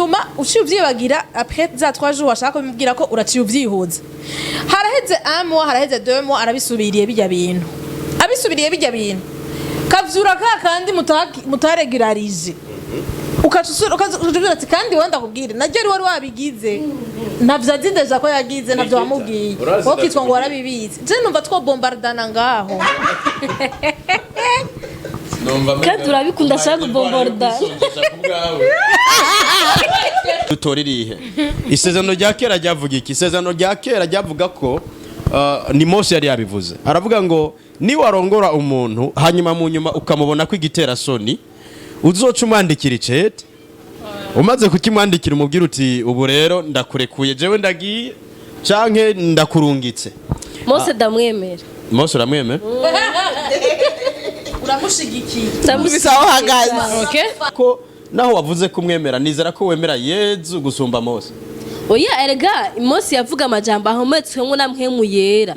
Nyuma uciye uvyibagira après za 3 jours, washaka kubimubwira ko uraciye uvyihuza. Haraheze un mois, haraheze 2 mois, arabisubiriye bijya bintu, abisubiriye bijya bintu, kavyura ka kandi mutaregularije, ukaca ukaza ati: "Kandi wenda ndakubwire naryo wari wabigize." Ntavyo azi déjà ko yagize, ntavyo wamubwiye. Urazi. Wowe ukitwa ngo warabibizi. Je numva twobombardana ngaho. Numva Kandi urabikunda, ashaka kubombarda. Dutora irihe? Isezerano rya kera ryavuga iki? Isezerano rya kera ryavuga ko ni Mose yari yabivuze, aravuga ngo niwarongora umuntu, hanyuma mu nyuma ukamubona ko igitera soni, uzoca umwandikira icete. Umaze kukimwandikira, umubwira uti: "Ubu rero ndakurekuye, jewe ndagiye canke ndakurungitse." Mose ndamwemera. Mose uramwemera? Uramushigikiye? Bisa aho uhagaze. Okay. Ko naho wavuze kumwemera, nizera ko wemera Yezu gusumba Mose. Oya, erega Mose yavuga amajambo ahometswemo na Mpwemu Yera.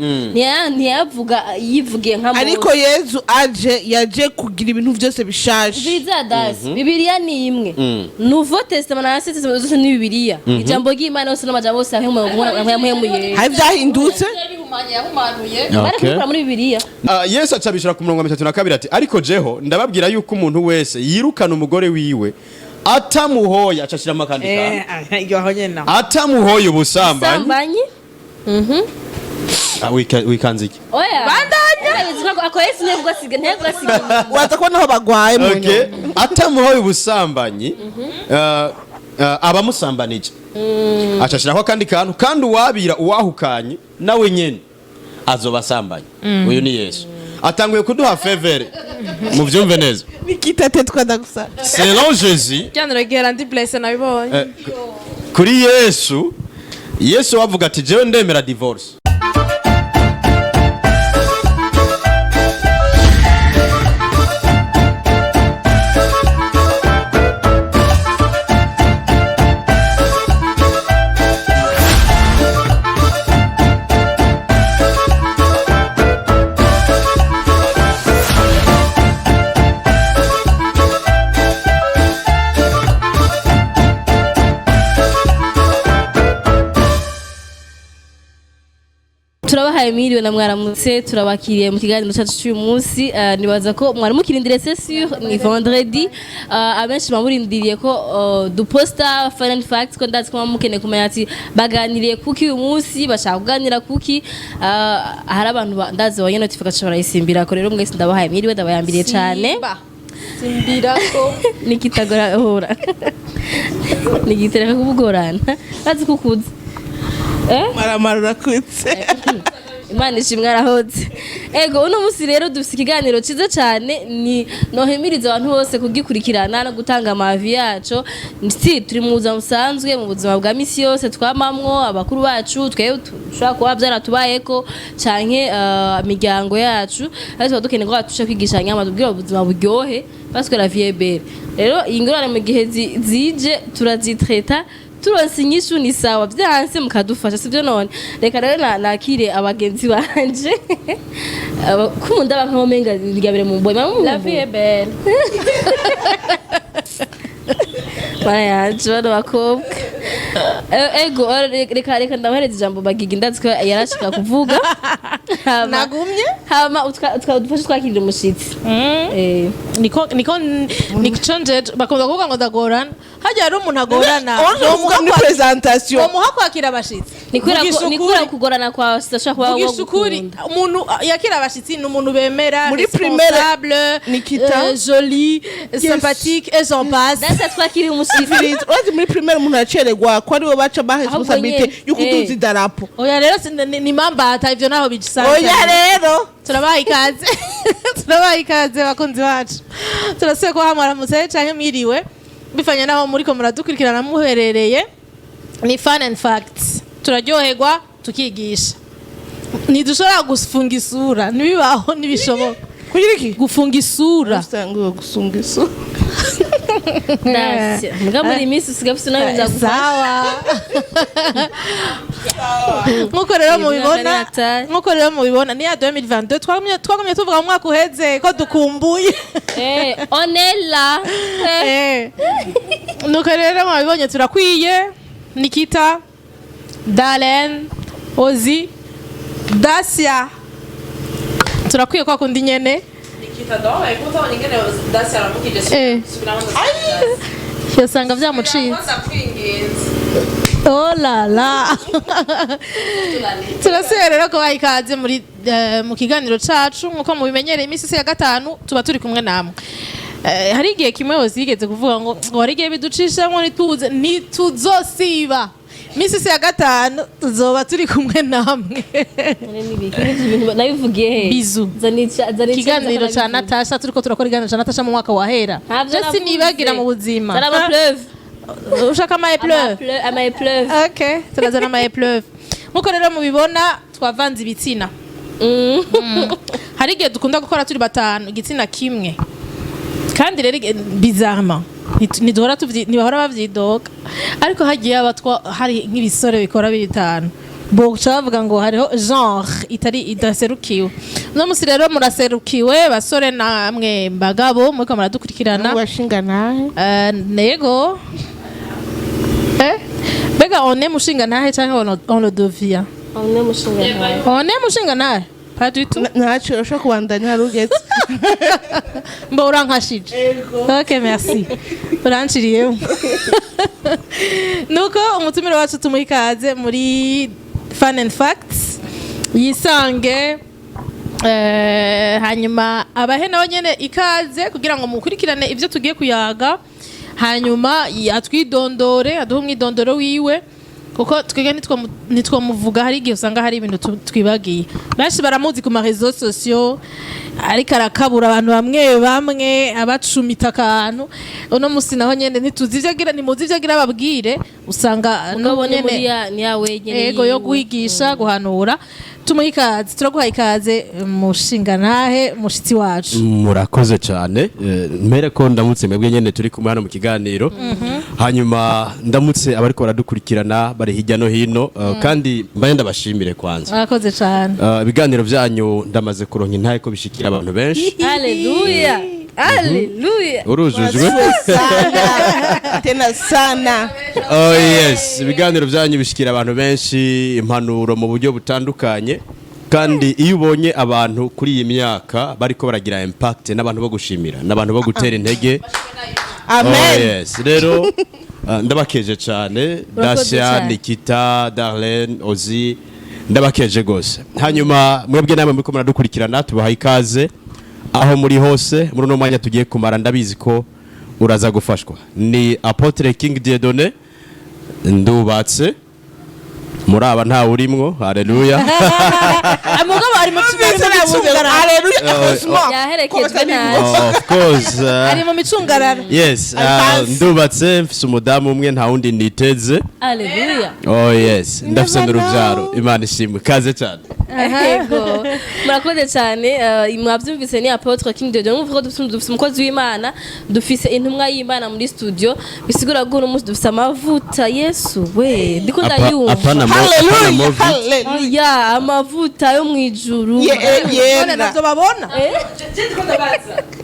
Ntiyavuga yivugiye nka Mose. Ariko Yezu aje, yaje kugira ibintu byose bishaje. Bibiliya dasi, Bibiliya ni imwe. Nouveau Testament na Ancien Testament zose ni Bibiliya, ijambo ry'Imana yose n'amajambo yose ya Mpwemu Yera. Hari ibyahindutse. Bihumanye yahumanuye. Bari kubikora muri Bibiliya. Yesu acabishura ku murongo wa 32 ati: "Ariko jeho ndababwira yuko umuntu wese yirukana umugore wiwe atamuhoye," acashiramo akandi kantu, Iryo aho nyene naho. "atamuhoye ubusambanyi." Sambanyi. Ah, wikanze iki? Oya, bandanya ako. Yesu niyo kugasiga, ntiyo kugasiga. Waza kubona aho bagwaye mu Okay. nyuma. Atamuhoye ubusambanyi, abamusambanije, acashiraho akandi kantu: "Kandi uwabira uwahukanye nawe nyene azoba asambanye." Uyu ni Yesu atanguye kuduha faveur, muvyumve neza. Nikitate twada gusa. Selon Jésus, Ryanuragira ndi blessé, nabibonye. Kuri Yesu, Yesu wavuga ati: "Jewe ndemera divorce." Turabahaye mwiriwe na mwaramutse, turabakiriye mu kiganiro cyacu cy'uyu munsi. Nibaza ko mwari mukirindiriye, c'est sûr, ni vendredi. Abenshi murindiriye ko duposta Fun and Facts, ko ndazi ko muba mukeneye kumenya ati baganiriye kuki uyu munsi, bashaka kuganira kuki. Hari abantu ndazi babonye notification barayisimbira ko. Rero mwese ndabahaye mwiriwe, ndabayambiriye cyane. Simba. Simbirako. Nikitagora hora nigitereka kubugorana, bazi kukuza eh. Maramara urakutse. Imana ishimwe, arahotse. Ego, uno munsi rero dufite ikiganiro cyiza cyane, ni nohimiriza abantu bose kugikurikirana no gutanga amavi yacu. Si turi mu buzima busanzwe, mu buzima bwa misi yose twamamwo, abakuru bacu, twebwe dushobora kuba byaratubayeko canke imiryango yacu, ariko tuba dukeneye ko batusha kwigishanya, amatubwira ubuzima buryohe, parce que la vie est belle. Rero iyi ngorane mu gihe zije turazitreta, turonse inyishu ni sawa, byanse mukadufasha, sibyo? None reka rero nakire abagenzi banje. Kumunda abantu bomenga ndigabire mu boy. La vie est belle. Bana yanje, bano bakobwa. Ego, reka ndabahereza ijambo Bagigi, ndazi ko yarashika kuvuga. Nagumye. Hama udufashe twakirira umushitsi. Niko nico njeje bakunda kuvuga ngo ndagorana. Hajya hari umuntu agorana. Umuntu uvuga muri presentation. Womuha kwakira abashitsi. Ni kubera Vugisha ni ukuri. kubera kugorana kwawe sidashobora kuba Vugisha ukuri, gukunda. Umuntu yakira abashitsi ni umuntu bemera, Muri primaire, responsable, Nikita. Joli, sympathique et j'en passe. Dasa twakiriye umushitsi. Urazi muri primaire umuntu yacererwa ko ariwe baca baha responsabilité nyene. yo kuduza idarapo. Oya rero, ni mambata ivyo naho bisanzwe. Oya rero. Turabaha ikaze, turabaha ikaze bakunzi bacu. Turasuye kuba mwaramutse canke mwiriwe bifanye naho muriko muradukurikirana muherereye. Ni Fun and Facts, turaryoherwa tukigisha, ntidushobora gufunga isura, ntibibaho, ntibishoboka. Kugira iki? Gufunga isura. Usanga gusunga isura. Dacia, mbwa muri iyi minsi usigaye ufite nawe nzagufasha. Sawa. Nkuko rero mubibona, nkuko rero mubibona, ni ya 2022 twagumye tuvuga mu mwaka uheze ko dukumbuye. Eh, on est là. Eh. Nuko rero mwabibonye, turakwiye: Nikita, Dalen, Ozi, Dacia, turakwiye kwa kundi nyene. Nikita ndababaye ko utabonye ingene Dacia aramukije. Subiramo. Yosanga vyamucitse. Ndakwinginze. Oh la la! Turasubiye rero kubaha ikaze muri mu kiganiro cacu. Nkuko mubimenyereye, iminsi yose ya gatanu tuba turi kumwe namwe. Hari igihe kimwe hose yigeze kuvuga ngo hari igihe biducishamwo ntituze, ntituzosiba. Iminsi yose ya gatanu tuzoba turi kumwe namwe. Nabivugiye he? Bizu. Zana Ikiganiro ca Natasha, turiko turakora ikiganiro ca Natasha mu mwaka wahera. Ntavyo Je navuze. sinibagira mu buzima. Zana ama preuve. Ushaka ama épreuve? Ama épreuve. Okay, turazana ama épreuve. Nkuko rero mubibona, twavanze ibitsina. Hari igihe dukunda gukora turi batanu, igitsina kimwe, kandi rero bizarrement ntiduhora ntibahora bavyidoga, ariko hagiye abatwa hari nk'ibisore bikora bitanu, boca bavuga ngo hariho genre itari idaserukiwe. Uno musi rero muraserukiwe, basore namwe bagabo muriko muradukurikirana. Washinga nahe? Nego mbega on est mushinga ntahe canke on le devient? On est mushinga ntahe. On est mushinga ntahe? Pas du tout. Ntacyo, ushobora kubandanya hari ugeze. Mbo urankashije. Ok, merci, uranciriyemo. Nuko umutumire wacu tumuha ikaze muri Fun and Facts, yisange, hanyuma abahe nawe nyene ikaze kugira ngo mukurikirane ibyo tugiye kuyaga, hanyuma atwidondore, aduhe umwidondoro wiwe, kuko twebwe nitwamuvuga hari igihe usanga hari ibintu twibagiye. Benshi baramuzi ku ma réseaux sociaux, ariko arakabura abantu bamwe bamwe, abacumita akantu. Uno musi naho nyene ntituzi ivyo agira, ntimuzi ivyo agira babwire, usanga Mugabo n'ubu ni muri nyene ya ni ya wenyene. Ego, yo yiwe. guhigisha, guhanura. Tumuhe ikaze, turaguha ikaze mushingantahe, mushitsi wacu. Murakoze cyane. Mbere ko ndamutse mwebwe nyene turi kumwe hano mu kiganiro, hanyuma ndamutse abariko baradukurikirana bari hirya no hino, kandi mbaye ndabashimire kwanza. Murakoze cyane. Ibiganiro byanyu ndamaze kuronka intahe ko bishikira abantu benshi. Haleluya, haleluya! Urujujwe. Sana tena sana. Oh yes, ibiganiro byanyu bishikira abantu benshi, impanuro mu buryo butandukanye, kandi iyo ubonye abantu kuri iyi myaka bariko baragira impact, n'abantu bo gushimira, n'abantu bo gutera intege. Amen. Oh yes, rero ndabakeje cyane. Urakoze Dacia, cyane. Nikita, Darlene, Ozi, ndabakeje gose. Hanyuma mwebwe namwe muriko muradukurikirana, tubaha ikaze aho muri hose muri uno mwanya tugiye kumara. Ndabizi ko uraza gufashwa. Ni Apotre King Dieudonné, ndubatse, muri aba ntawe urimwo, haleluya. Mugabo ari mu micungararo. Haleluya, heureusement. Yaherekejwe nabi. Oh, of course. Ari mu micungararo. Yes, ndubatse, mfise umudamu umwe, nta wundi niteze. Haleluya! Oh yes, ndafise n'urubyaro, Imana ishimwe. Kaze cyane. Yego, murakoze cyane. Mwabyumvise, ni Apotre King Dodo. Mwumva ko dufise umukozi w'Imana, dufise intumwa y'Imana muri studio, bisigura ko uno munsi dufise amavuta. Yesu we, ndiko ndayumva. Apana apana Haleluya. movie. Haleluya. Ya amavuta yo mu ijuru. None Yera. navyo babona.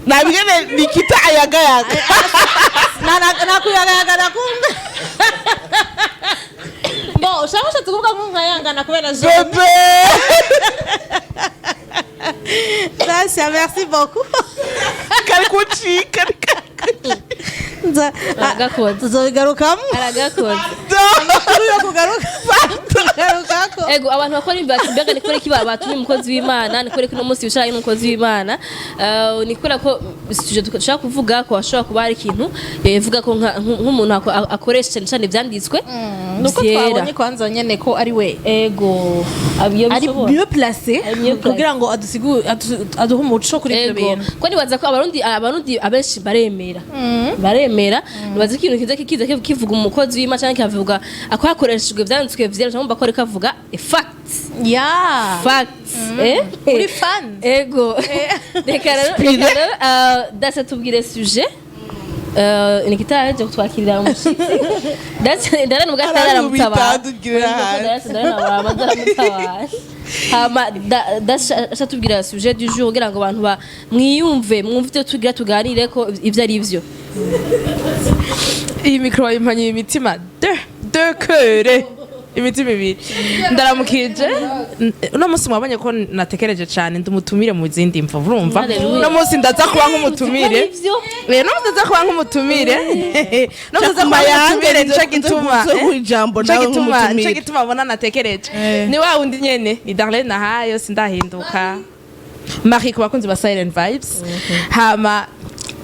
Nabigene Nikita ayagayaga. Nakuyagayaga nakumva bo ushaka ushatse kuvuga ko nkayangana kubera je Bébé. Dacia, merci beaucoup. Kari kucika. Aragakoze. Tuzobigarukamo. Aragakoze. Amakuru yo kugaruka tugarukako. Ego, abantu bakora imvi bati: "Mbega ni kubera iki batumye umukozi w'Imana? Ni kubera ko uno munsi wicaranye n'umukozi w'Imana?" Ni kubera ko sujet dushaka kuvuga ko hashobora kuba hari ikintu yavuga ko nk'umuntu akoresha cyane cyane ivyanditswe Nuko vyera. twabonye kwanza nyene ko ari we Ego, iyo ari bishobora. mieux placé Ari mieux placé. kugira ngo aduhe umuco kuri ibyo Ego. bintu. Ko nibaza ko abarundi abenshi baremera. Nibaza ko ikintu kiza kivuga umukozi w'Imana cyangwa kikavuga ako hakoreshejwe ivyanditswe vyera, cyangwa ko ariko avuga a fact. Fact, eh. Uri fan. Ego, reka rero, dasa tubwire sujet. Nikita yaje kutwakirira umushitsi. Ndetse ndara nubwo ataramutabara. Aratubitadugirira hanze. Ndara hama dasha tubwira sujet du jour kugira ngo abantu ba mwiyumve, mwumve ivyo tugira tuganire ko ivyo ari vyo. Iyi mikoro bayimpanye imitima deux deux cœurs, imitima ibiri. Ndaramukije. Uno munsi mwabonye ko natekereje cyane, ndumutumire mu zindi mvo, urumva? Hallelujah. Uno munsi ndaza kuba nk'umutumire. Ivyo. Uno munsi ndaza kuba nk'umutumire, uno munsi ndaza kuba nk'umutumire, nico gituma Nzo ijambo nico nawe gituma nico nk'umutumire. gituma abona natekereje. Ni wa wundi nyene, ni Darlene Nahayo, sindahinduka. Marie ku bakunzi ba Silent Vibes. Hama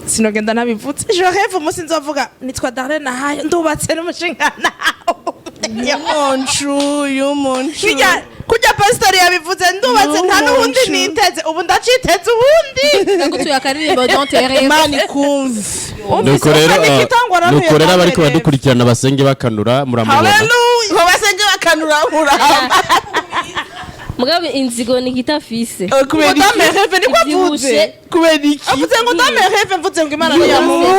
sinogenda ntabivutse, je rêve umunsi nzovuga: "Nitwa Darlene Nahayo, ndubatse n'umushinga nawe." Y'umuntu, y'umuntu. Kurya pastori yabivuze: "Ndubatse, nta n'uwundi Y'umuntu. niteze." Ubu ndaciteze uwundi. Ndagutuye akaririmbo "Don't Rêve". Imana ikumve. Nuko rero nuko rero abariko baradukurikirana basenge bakanura, muramubona. Hallelujah. Ngo basenge bakanura, muramba. Mugabo inzigo Nikita afise. Kubera Ngo dans mes iki? rêves, niko avuze. Ivyibushe. Kubera iki? Avuze ngo "dans mes rêves", mvuze ngo Imana niyamuha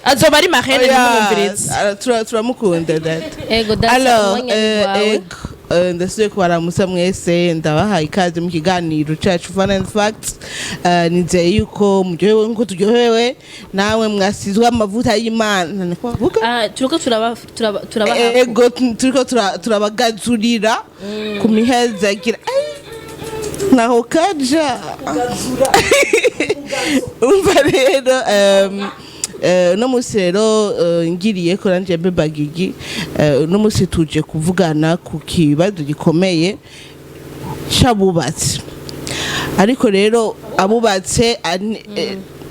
azoba ari marraine. Oya, Nimumvirize. turamukunda data. Ego data. Alors, Umwanya ni wawe. ego, ndasubiye kubaramutsa mwese, ndabahaye ikaze mu kiganiro cacu Fun and Facts. Nizeye yuko muryohewe nkuko turyohewe, nawe mwasizwe amavuta y'Imana, niko bavuga. Ah, turiko turaba turaba turabaha. Ego, turiko turabagazurira ku mihezagira. Ai, naho kaja umva rero, uno munsi rero, ngiriye ko nanje mbe bagigi, uno munsi tuje kuvugana ku kibazo gikomeye c'abubatsi. Ariko rero abubatse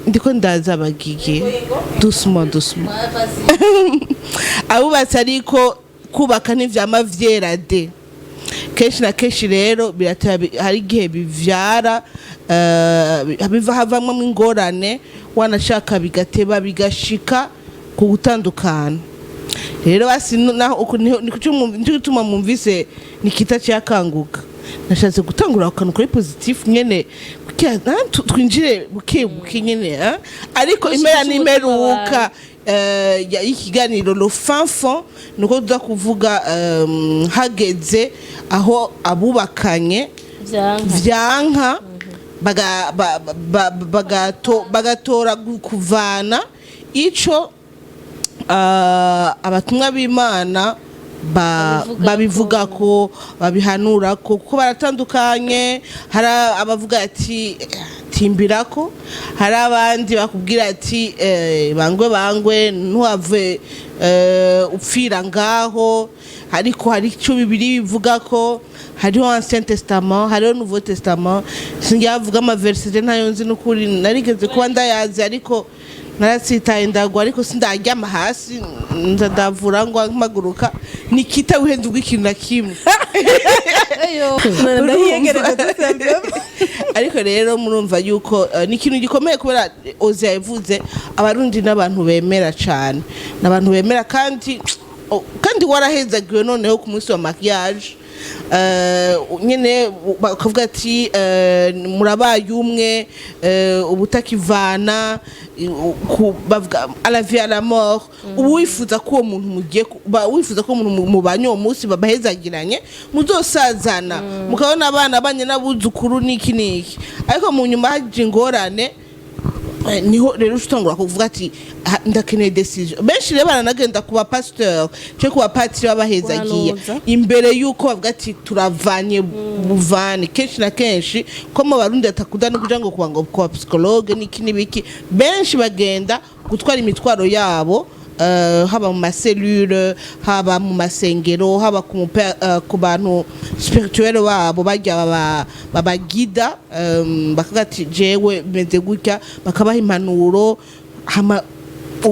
ndiko ndaza bagigi, doucement, doucement. Abubatse, ariko kubaka ntivyama vyera de. Kenshi na kenshi rero biratera hari igihe bivyara, biva havamwo ingorane, wanashaka bigateba bigashika ku gutandukana. Rero basi naho uku nico gituma mwumvise Nikita cyakanguka. Nashatse gutangura akantu kuri positif nyene kugira twinjire buke buke nyene, eh? Ariko impera n'imperuka y'ikiganiro, le fin fond, nuko tuza kuvuga hageze aho abubakanye vyanka. Vyanka, bagatora kuvana ico abatumwa b'Imana babivuga. Babivuga ko babihanura ko kuko baratandukanye. Hari abavuga ati "Timbirako", hari abandi bakubwira ati "Bangwe bangwe, ntuhave upfira ngaho." Ariko hari icyo Bibiri bivuga ko hariho Ancien Testament, hariho Nouveau Testament. Sinjya ama versets, ntayo nzi n'ukuri. Narigeze kuba ndayazi ariko naratsitaye ndagwa, ariko sindaryama hasi, nza ndavura ngo mpaguruka. Nikita, wihenda ubwo ikintu na kimwe. Ndahiyegereje. Ariko rero murumva yuko ni ikintu gikomeye kubera Ozi yabivuze, Abarundi n'abantu bemera cyane, n'abantu bemera kandi kandi warahezagiwe. Noneho ku munsi wa mariage nyene bakavuga ati "Murabaye umwe, ubutakivana", bavuga "à la vie, à la mort". Ubu wifuza ko uwo muntu mugiye wifuza ko uwo muntu mubanye uwo munsi babahezagiranye, muzosazana, mukabona abana banye n'abuzukuru n'iki n'iki. Ariko mu nyuma haje ingorane, niho rero utangura kuvuga ati "Ah, ndakeneye décision." Benshi rero baranagenda ku bapasiteur cyo ku bapatiri babahezagiye Guhanuza. imbere yuko bavuga ati "Turavanye buvane." Kenshi na kenshi ko mu Barundi batakunda no kuja ngo kuba ngo ku psychologue n'iki n'ibiki, benshi bagenda gutwara imitwaro yabo, haba mu ma cellules, haba mu masengero, haba ku bantu spirituel babo bajya babagida, bakavuga ati "Jewe meze gutya", bakabaha impanuro. Hama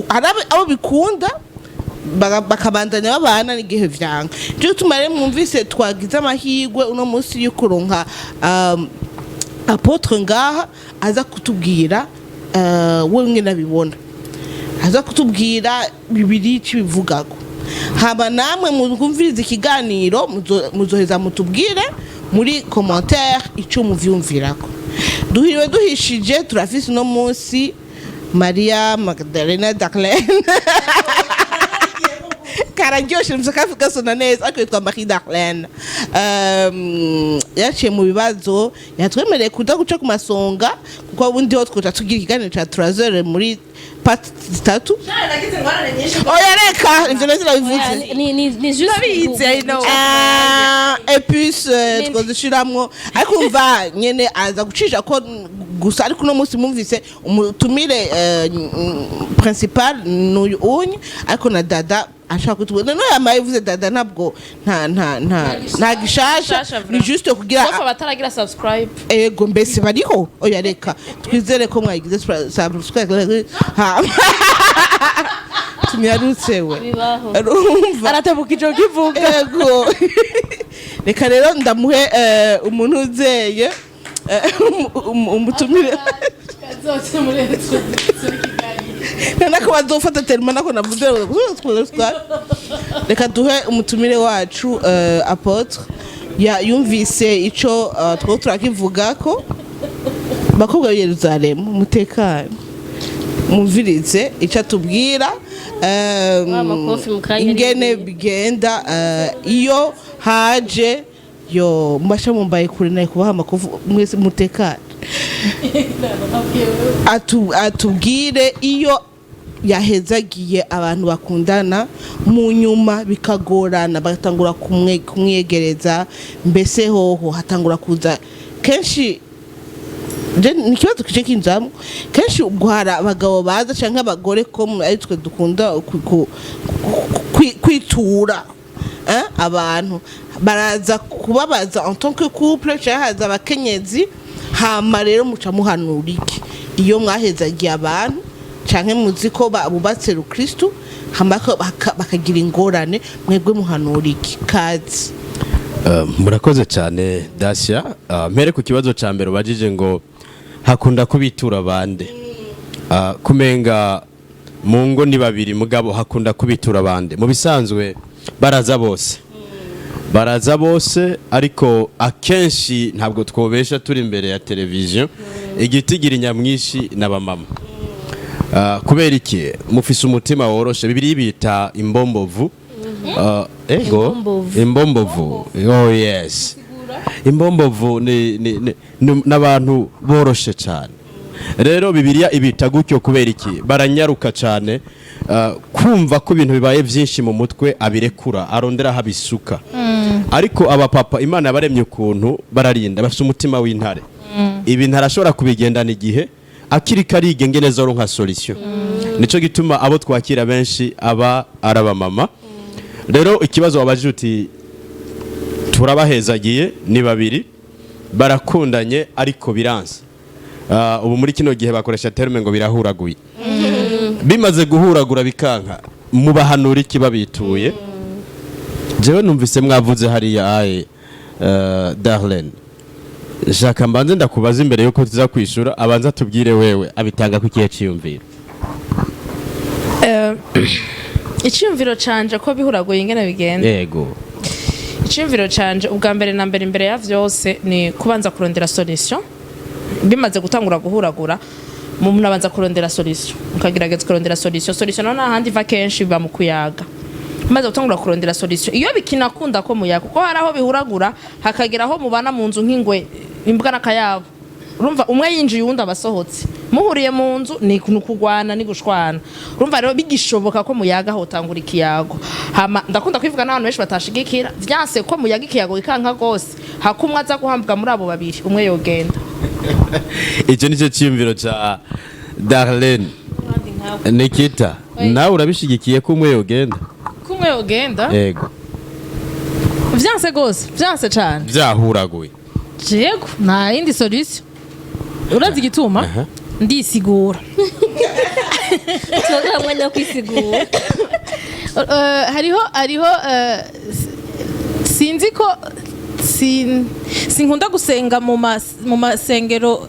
hari abo bikunda bakabandanya babana n'igihe vyanga. Nico gituma rero mwumvise twagize amahirwe uno munsi yo kuronka apôtre ngaha aza kutubwira we mwene abibona, aza kutubwira Bibiri icyo ibivugako. Haba namwe mwumviriza ikiganiro, muzoheza mutubwire muri commentaire icyo muvyumvirako. Duhiriwe duhishije, turafise uno munsi Maria Magdalena Darlene. Kararyoshe mvuze gasona neza, ariko yitwa Marie Darlene. Yaciye mu bibazo, yatwemereye kuza guca ku masonga, kuko ubundi ho twoca tugira ikiganiro ca turazere muri part 3. Nagize ingorane nyinshi. Oya, reka, ivyo navyo nabivuze. Ni juste. Ndabizi, I know. Ah, et puis twazishiramwo, ariko umva nyene aza gucisha ko gusa. Ariko uno munsi mumvise umutumire principal n'uyu unye, ariko na Dada ashaka kutubwira. None yamaye ivuze Dada, ntabwo nta gishasha. Gishasha, ni vraiment. juste kugira Sauf abataragira subscribe. Ego, mbese bariho? Oya, reka twizere ko mwagize subscribe. Hama tunyarutse we. Bibaho. Urumva. Aratebuka ijoro kivuga. Ego, reka rero ndamuhe umuntu uzeye umutumire. Kazoze muri None ko bazofata terima nako navuze. Reka duhe umutumire wacu, apôtre. Yumvise ico two turakivuga ko bakobwa b'i Yerusalemu mutekane, mumvirize ico atubwira. Wa makofi mu kanya Ingene ari imbere. bigenda iyo haje yo mbasha mumbaye kure naye kubaha amakofi mwese, mutekane. Atubwire iyo yahezagiye abantu bakundana, mu nyuma bikagorana, bagatangura kumwegereza, mbese hoho hatangura kuza kenshi. Je, ni ikibazo kije kinjamo kenshi ubwo hari abagabo baza canke abagore, ko ari twe dukunda kwitura abantu baraza kubabaza en tant que couple, canke haza abakenyezi. Hama rero muca muhanura iki iyo mwahezagiye abantu, canke muzi ko bubatse rukristu, hama bakagira ingorane? Mwebwe muhanura iki kazi? Murakoze cyane, Dacia. Mpere ku kibazo cya mbere ubajije ngo hakunda kubitura bande. Kumenga mu ngo ni babiri, mugabo hakunda kubitura bande? Mu bisanzwe baraza bose, baraza bose, ariko akenshi ntabwo twobesha turi imbere ya televiziyo, igitigira nyamwinshi n'abamama. Kubera iki? Mufise umutima woroshe, Bibiliya bita imbombovu. Ego. Imbombovu. Imbombovu, oh yes, imbombovu ni n'abantu boroshe cyane. Rero Bibiliya ibita gutyo kubera iki? Baranyaruka cyane kumva ko ibintu bibaye byinshi mu mutwe, abirekura, arondera aho abisuka. Ariko abapapa Imana yabaremye ukuntu bararinda, bafite umutima w'intare. Ibintu arashobora kubigendana igihe akiri kariga ingene zoronka solution. Nico gituma abo twakira benshi aba ari abamama. Rero ikibazo wabajije uti turabahezagiye, ni babiri barakundanye ariko biranse. Ubu muri kino gihe bakoresha terme ngo birahuraguye. Bimaze guhuragura bikanka, mubahanura iki babituye? Jewe numvise mwavuze hariya aye, Darlene, shaka mbanze ndakubaza imbere yuko tuza kwishura, abanza tubwire wewe abitanga ku kihe ciyumviro. Icyumviro canje ko bihuraguye ingene bigenda? Yego. Icyumviro canje, ubwa mbere na mbere, imbere ya vyose, ni kubanza kurondera solution. Bimaze gutangura guhuragura, umuntu abanza kurondera solution, ukagerageza kurondera solution. Solution naho nta handi iva, kenshi biba mu kuyaga. Maze gutangura kurondera solution, iyo bikinakunda ko muyaga, kuko hari aho bihuragura hakagera aho mubana mu nzu nk'ingwe, imbwa n'akayabo. Urumva umwe yinjiye uwundi abasohotse, muhuriye mu nzu ni ukugwana, ni gushwana. Urumva rero bigishoboka ko muyaga, hotangura ikiyago. Hama ndakunda kwivuga n'abantu benshi batashigikira, vyanse ko muyaga, ikiyago gikanka gose, hakumwe aza guhambwa muri abo babiri, umwe yogenda. Icyo nicyo cyiyumviro cya Darlene. Nikita, nawe urabishigikiye ko umwe yogenda? Kumwe yogenda. Yego. Vyanse gose, vyanse cane. Byahuraguye. Yego, nta yindi solution. Urazi igituma? Aha. Ndisigura. Tubaguha umwanya wo kwisigura. Hariho sinzi ko sinkunda gusenga mu masengero,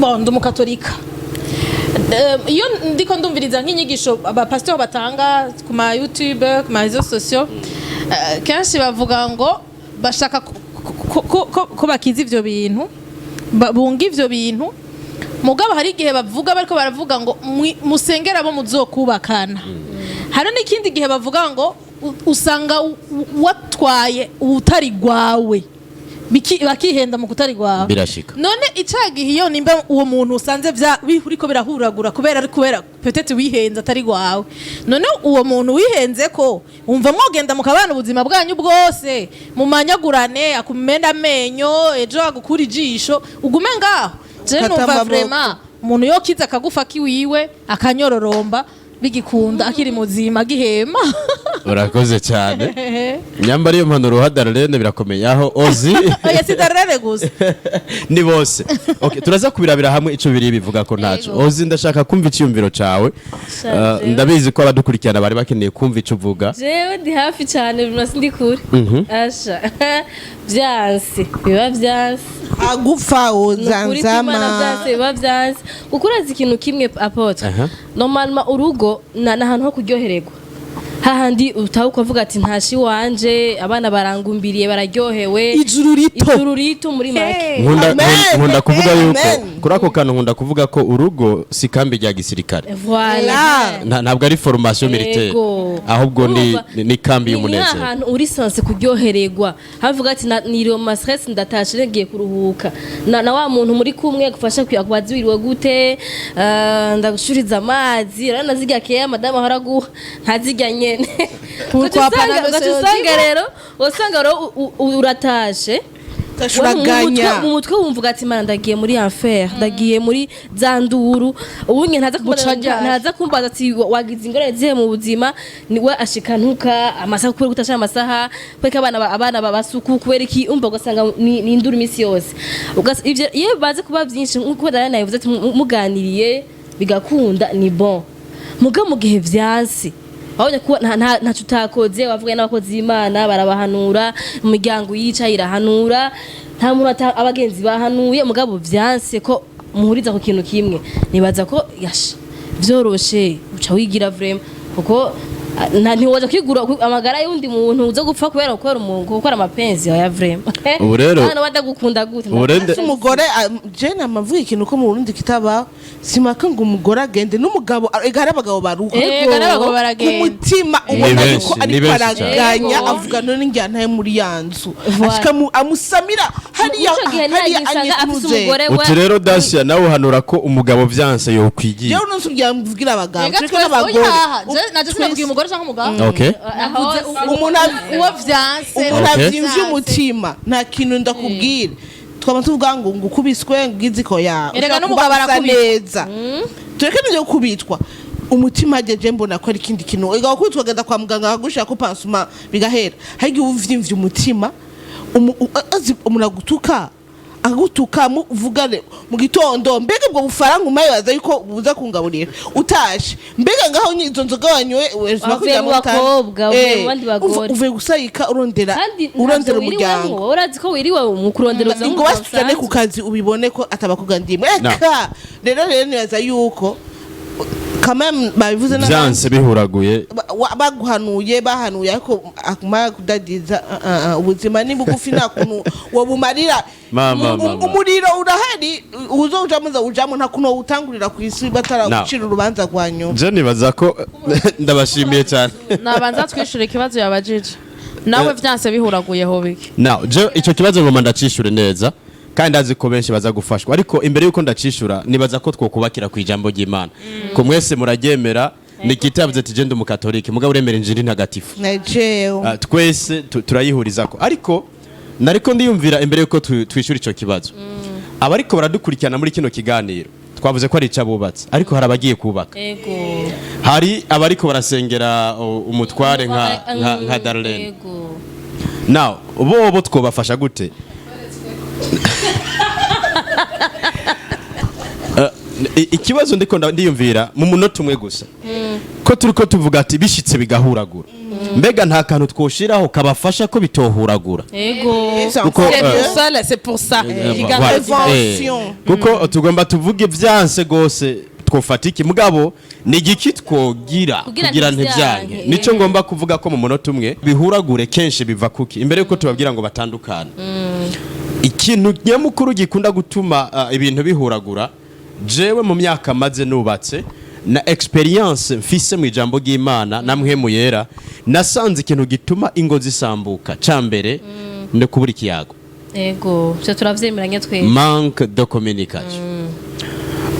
bon, ndi umukatolika. Iyo ndiko ndumviriza nk'inyigisho abapasitori batanga ku ma YouTube, ku ma réseaux sociaux, kenshi bavuga ngo bashaka ko bakiza ivyo bintu, bunga ivyo bintu. Mugabo hari igihe bavuga, bariko baravuga ngo musengere abo muzokubakana. Hari n'ikindi gihe bavuga ngo usanga watwaye utari gwawe. Bakihenda mu kutari gwawe. Birashika. None icagihe iyo nimba uwo muntu usanze vya biriko birahuragura kubera ari kubera peut-être wihenze atari gwawe, none uwo muntu wihenze ko wumva mwogenda mukabana ubuzima bwanyu bwose, mumanyagurane, akumena amenyo, ejo agukura ijisho, ugume ngaho? Je Ukata numva amaboko. vraiment umuntu yokiza akagufa kiwiwe, akanyororomba bigikunda, akiri muzima, agihema. Urakoze cyane. Nyambara iyo mpanuro uha Darlene birakomeye aho ozi. Oya, si Darlene gusa. Ni bose. Okay, turaza kubirabira hamwe ico biri bivuga ko ntaco. Yego. Ozi, ndashaka kumva iciyumviro cawe. Ndabizi ko abadukurikirana bari bakeneye kumva ico uvuga. Jewe ndi hafi cyane, biba sindi kure. Asha, vyanse biba vyanse. Agufa. Nukuri Wozanzama. kw'Imana, vyanse biba vyanse, kuko urazi ikintu kimwe, apôtre? Normalement urugo na ahantu ho kuryohererwa, hahandi utaha ukavuga ati: "Ntashi iwanje, abana barangumbiriye, bararyohewe." Ijuru rito. Ijuru rito muri make. Nkunda Amen. nkunda kuvuga yuko Amen. kuri ako kantu, nkunda kuvuga ko urugo si kambi rya gisirikare. Voilà. Ntabwo ari formation militaire. Ahubwo ni Urumva, ni kambi ni y'umunezero. ahantu uri censé kuryohererwa, havuga ati: "Niriwe mu stress, ndatashe, ngiye kuruhuka." Na wa muntu muri kumwe agufasha akubaza: "Wiriwe gute? Ndagushuriza amazi." Rero nazirya keya madamu ahora aguha, ntazirya nyene. Pourquoi Ugaca pas na ugaca monsieur usanga Odibo? rero usanga rero uratashe. Utashuraganya. Mu mutwe wumva ati: "Mana, ndagiye muri enfer, ndagiye muri za nduru." Ubunye ntaza kumbaza. Buca ryari? Ntaza kumbaza ati: "Wagize ingorane zihe mu buzima?" Ni we ashika ntuka amasaha, kubera kutasha amasaha, kubera ko abana abana basuku, kubera iki? Umva, ugasanga ni induru iminsi yose. Ivyo iyo baze kuba byinshi, nkuko Daniel yavuze ati muganiriye bigakunda, ni bon. Muga mu gihe vyanse, wabonye ko ntaco utakoze, wavuga n'abakozi b'Imana barabahanura, imiryango yicaye irahanura, nta muntu abagenzi bahanuye, mugabo vyanse ko muhuriza ku kintu kimwe, nibaza ko yasha vyoroshe uca wigira vraiment, kuko ntiwoja kwigura amagara y'undi muntu uza gupfa kubera gukora umuntu gukora amapenzi ya vraiment. Ubu rero- Hano badagukunda gute? Ubu rero Umugore, je namavuga ikintu ko mu Burundi kitaba simaka ngo umugore agende n'umugabo, ega hari abagabo baruha. Ega n'abagabo Ku baragenda. mutima Ni ubona benshi, yuko ni ariko benshi cyane. araganya. Ego. Avuga: "None njya ntaye muri ya nzu?" Voilà. Ashika amusamira hariya. Muri ico gihe Hariya ntagisanga afise anyituze. umugore we. Uti rero Dacia nawe uhanura ko umugabo vyanse yokwigira. Jewe nusubira mvugira abagabo. Ega Tureke twese n'abagore. oya, naje sinabwiye umugore cyangwa umugabo. Okay. Navuze Umuntu uwo vyanse. Umuntu Okay. avyimvye umutima, nta kintu ndakubwira. Twaba tuvuga ngo ukubiswe, ngo iziko yawe. Erega Ushobora n'umugabo kuba usa arakubitwa. neza, tureke n'ibyo gukubitwa umutima. Hageje mbona ko ari ikindi kintu. Ega gukubitwa agenda kwa muganga akagushira ko pansement bigahera. Hari igihe uba uvyimvye umutima, azi umuntu agutuka, akagutuka, muvugane mu gitondo: "Mbega ubwo bufaranga umaye yuko buza kungaburira utashe? Mbega ngaho izo nzoga wanyoye?" Wavuye mu bakobwa, uvuye mu bandi bagore. Uvuye gusayika, urondera Kandi urondera ntavyo umuryango. wiriwemwo, wowe urazi ko wiriwe mu kurondera ubuzima Ngo basitane ku busanzwe. kazi, ubibone ko atabakobwa ndimwe. No. Eka rero nibaza yuko kamwe babivuze n'abandi. Vyanse bihuraguye. Baguhanuye, bahanuye, ariko akumara kudadiza. Ubuzima ni bugufi, nta kuntu wobumarira. Mama, mama. Umuriro urahari, uzowujamo uzawujamo, nta kuntu wowutangurira ku isi bataragucira urubanza rwa nyuma. Je nibaza ko ndabashimiye cyane. Nabanza twishyura ikibazo yabajije nawe: vyanse bihuraguye ho biki? Now, je icyo kibazo ngoma ndacishure neza, kandi ndazi ko benshi baza gufashwa. Ariko imbere yuko ndacishura, nibaza ko twokubakira ku ijambo ry'Imana, ko mwese muraryemera. Nikita yavuze ati: "Je ndi umukatolike," mugabo uremera injiri ntagatifu? Na jewe. Twese turayihurizako. Ariko nariko ndiyumvira imbere yuko twishura ico kibazo, abariko baradukurikirana muri kino kiganiro, twavuze ko ari icabubatse, ariko hari abagiye kubaka. Ego. Hari abariko barasengera umutware nka Darlene. Ego. Now, bobo twobafasha gute? Ikibazo ndiko ndiyumvira mu munota umwe gusa, ko turiko tuvuga ati bishitse bigahuragura, mbega nta kantu twoshiraho kabafasha ko bitohuragura? Ego. Kuko, C'est pour ça là, c'est pour ça. Voilà. Prévention. Kuko tugomba tuvuge vyanse gose twofata iki, mugabo ni igiki twogira Kugira kugira ntivyanke? ntivyanke? Nico ngomba kuvuga ko mu munota umwe, bihuragure kenshi biva kuki? Imbere yuko tubabwira ngo batandukane, ikintu nyamukuru gikunda gutuma ibintu bihuragura Jewe mu myaka maze nubatse na expérience mfise mu ijambo ry'Imana na Mpwemu Yera, nasanze ikintu gituma ingo zisambuka ca mbere ni kubura ikiyago. Ego, byo turavyemeranye twese. Manque de communication.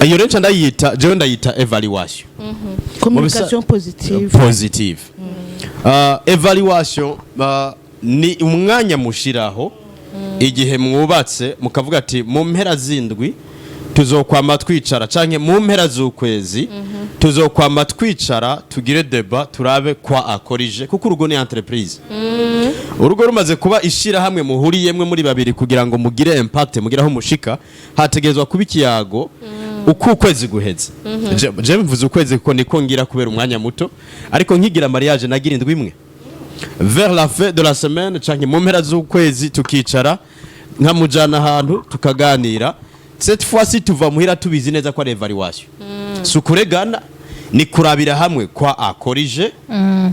Iyo rero nca ndayita, jewe ndayita évaluation. Communication positive. Positive. Évaluation ni umwanya mushiraho igihe mwubatse, mukavuga ati mu mpera z'indwi tuzokwama twicara, canke mu mpera z'ukwezi tuzokwama twicara, tugire débat, turabe kwa akorije, kuko urugo ni entreprise. Urugo rumaze kuba ishirahamwe muhuriyemwe muri babiri kugira ngo mugire impact, mugire aho mushika, hategerezwa kuba ikiyago uko ukwezi guheze. Je mvuze ukwezi kuko niko ngira kubera umwanya muto, ariko nkigira mariage nagira indwi imwe, vers la fin de la semaine canke mu mpera z'ukwezi, tukicara, nkamujana ahantu tukaganira. Cette fois-ci tuva muhira tubizi neza ko ari évaluation, si ukuregana, ni kurabira hamwe kwa akorije,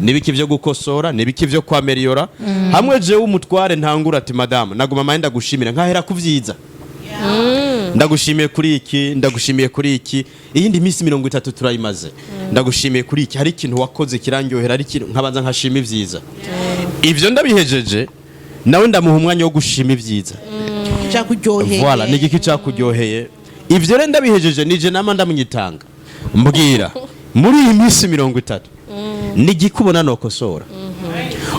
nibiki vyo gukosora, nibiki vyo kwaméliora hamwe. Jewe umutware ntangura ati: "Madamu, naguma maye ndagushimira," nkahera kuvyiza: "Ndagushimiye kuri iki, ndagushimiye kuri iki, iyindi minsi 30 turayimaze, ndagushimiye kuri iki, hari ikintu wakoze kirandyohera, hari ikintu," nkabanza nkashima ivyiza. Ivyo ndabihejeje, nawe ndamuha umwanya wo gushima ivyiza. Cyakuryoheye. Voilà, ni igiki cyakuryoheye. Ivyo rero ndabihejeje, nije nama ndamwitanga, mbwira: "Muri iyi minsi 30 ni igiki ubona nokosora?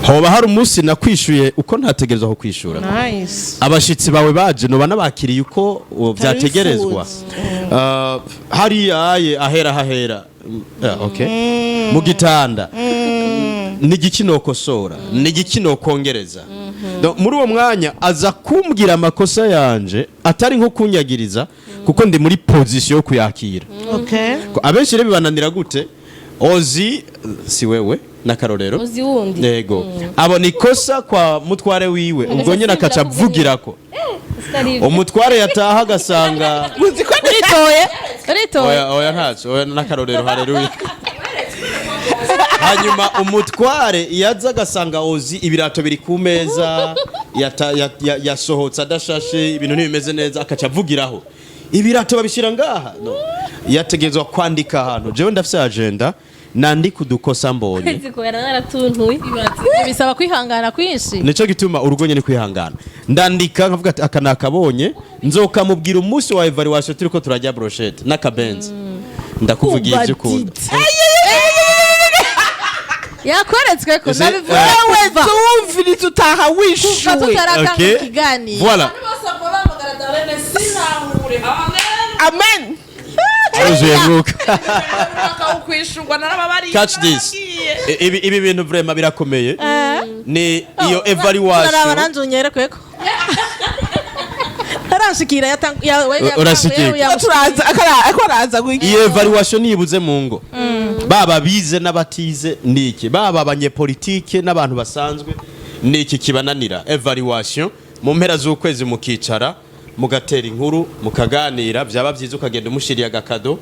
Hoba hari umunsi nakwishuye uko ntategerezwa ko kwishura? Nice. Abashitsi bawe baje, noba nabakiriye uko vyategerezwa? Hariya aye ahera hahera. Okay. Mu gitanda ni igiki nokosora, ni igiki nokongereza?" Donc, muri uwo mwanya aza kumbwira amakosa yanje, atari nko kunyagiriza, kuko ndi muri position yo kuyakira. Ko abenshi rero bibananira gute? Ozi si wewe n'akarorero. Uzi wundi. Yego, abona ikosa kwa mutware wiwe, ubwo nyine akaca avugirako. Umutware yataha agasanga Uzi ko Uritoye, uritoye. Oya, oya, ntacyo, oya, n'akarorero, haleluya. Hanyuma umutware yaza agasanga ozi ibirato biri ku meza, yasohotse adashashe, ibintu ntibimeze neza, akaca avugiraho: "Ibirato babishyira ngaha?" No. Yategerezwa kwandika ahantu. Jewe ndafise agenda, nandika udukosa mbonye. Kwezi kubera naratuntuye. Bisaba kwihangana kwinshi. Nico gituma urugo nyene kwihangana. Ndandika nkavuga ati aka nakabonye, nzokamubwira umunsi wa évaluation turiko turarya brochette n'akabenzi: "Ndakuvugiye ivyo ukunda." Yakweretswe ko Ese, nabivuze. Wewe Kuva tuwumviriza, utaha kuva wishuwe. tutaratanga Okay. ikiganiro. Voilà. Amen. Wuzuye mwuka. Catch this. Ibi bintu vraiment birakomeye, ni iyo Turaraba. évaluation. Nanje unyerekweko aranshikira. Urashikirwa. Turaza ako araza guhita. Iyo évaluation nibuze mu ngo, baba bize n'abatize, niki, baba abanyepolitike n'abantu basanzwe, niki kibananira? Évaluation mu mpera z'ukwezi, mukicara mugatera inkuru, mukaganira. Byaba byiza ukagenda umushiriye agakado,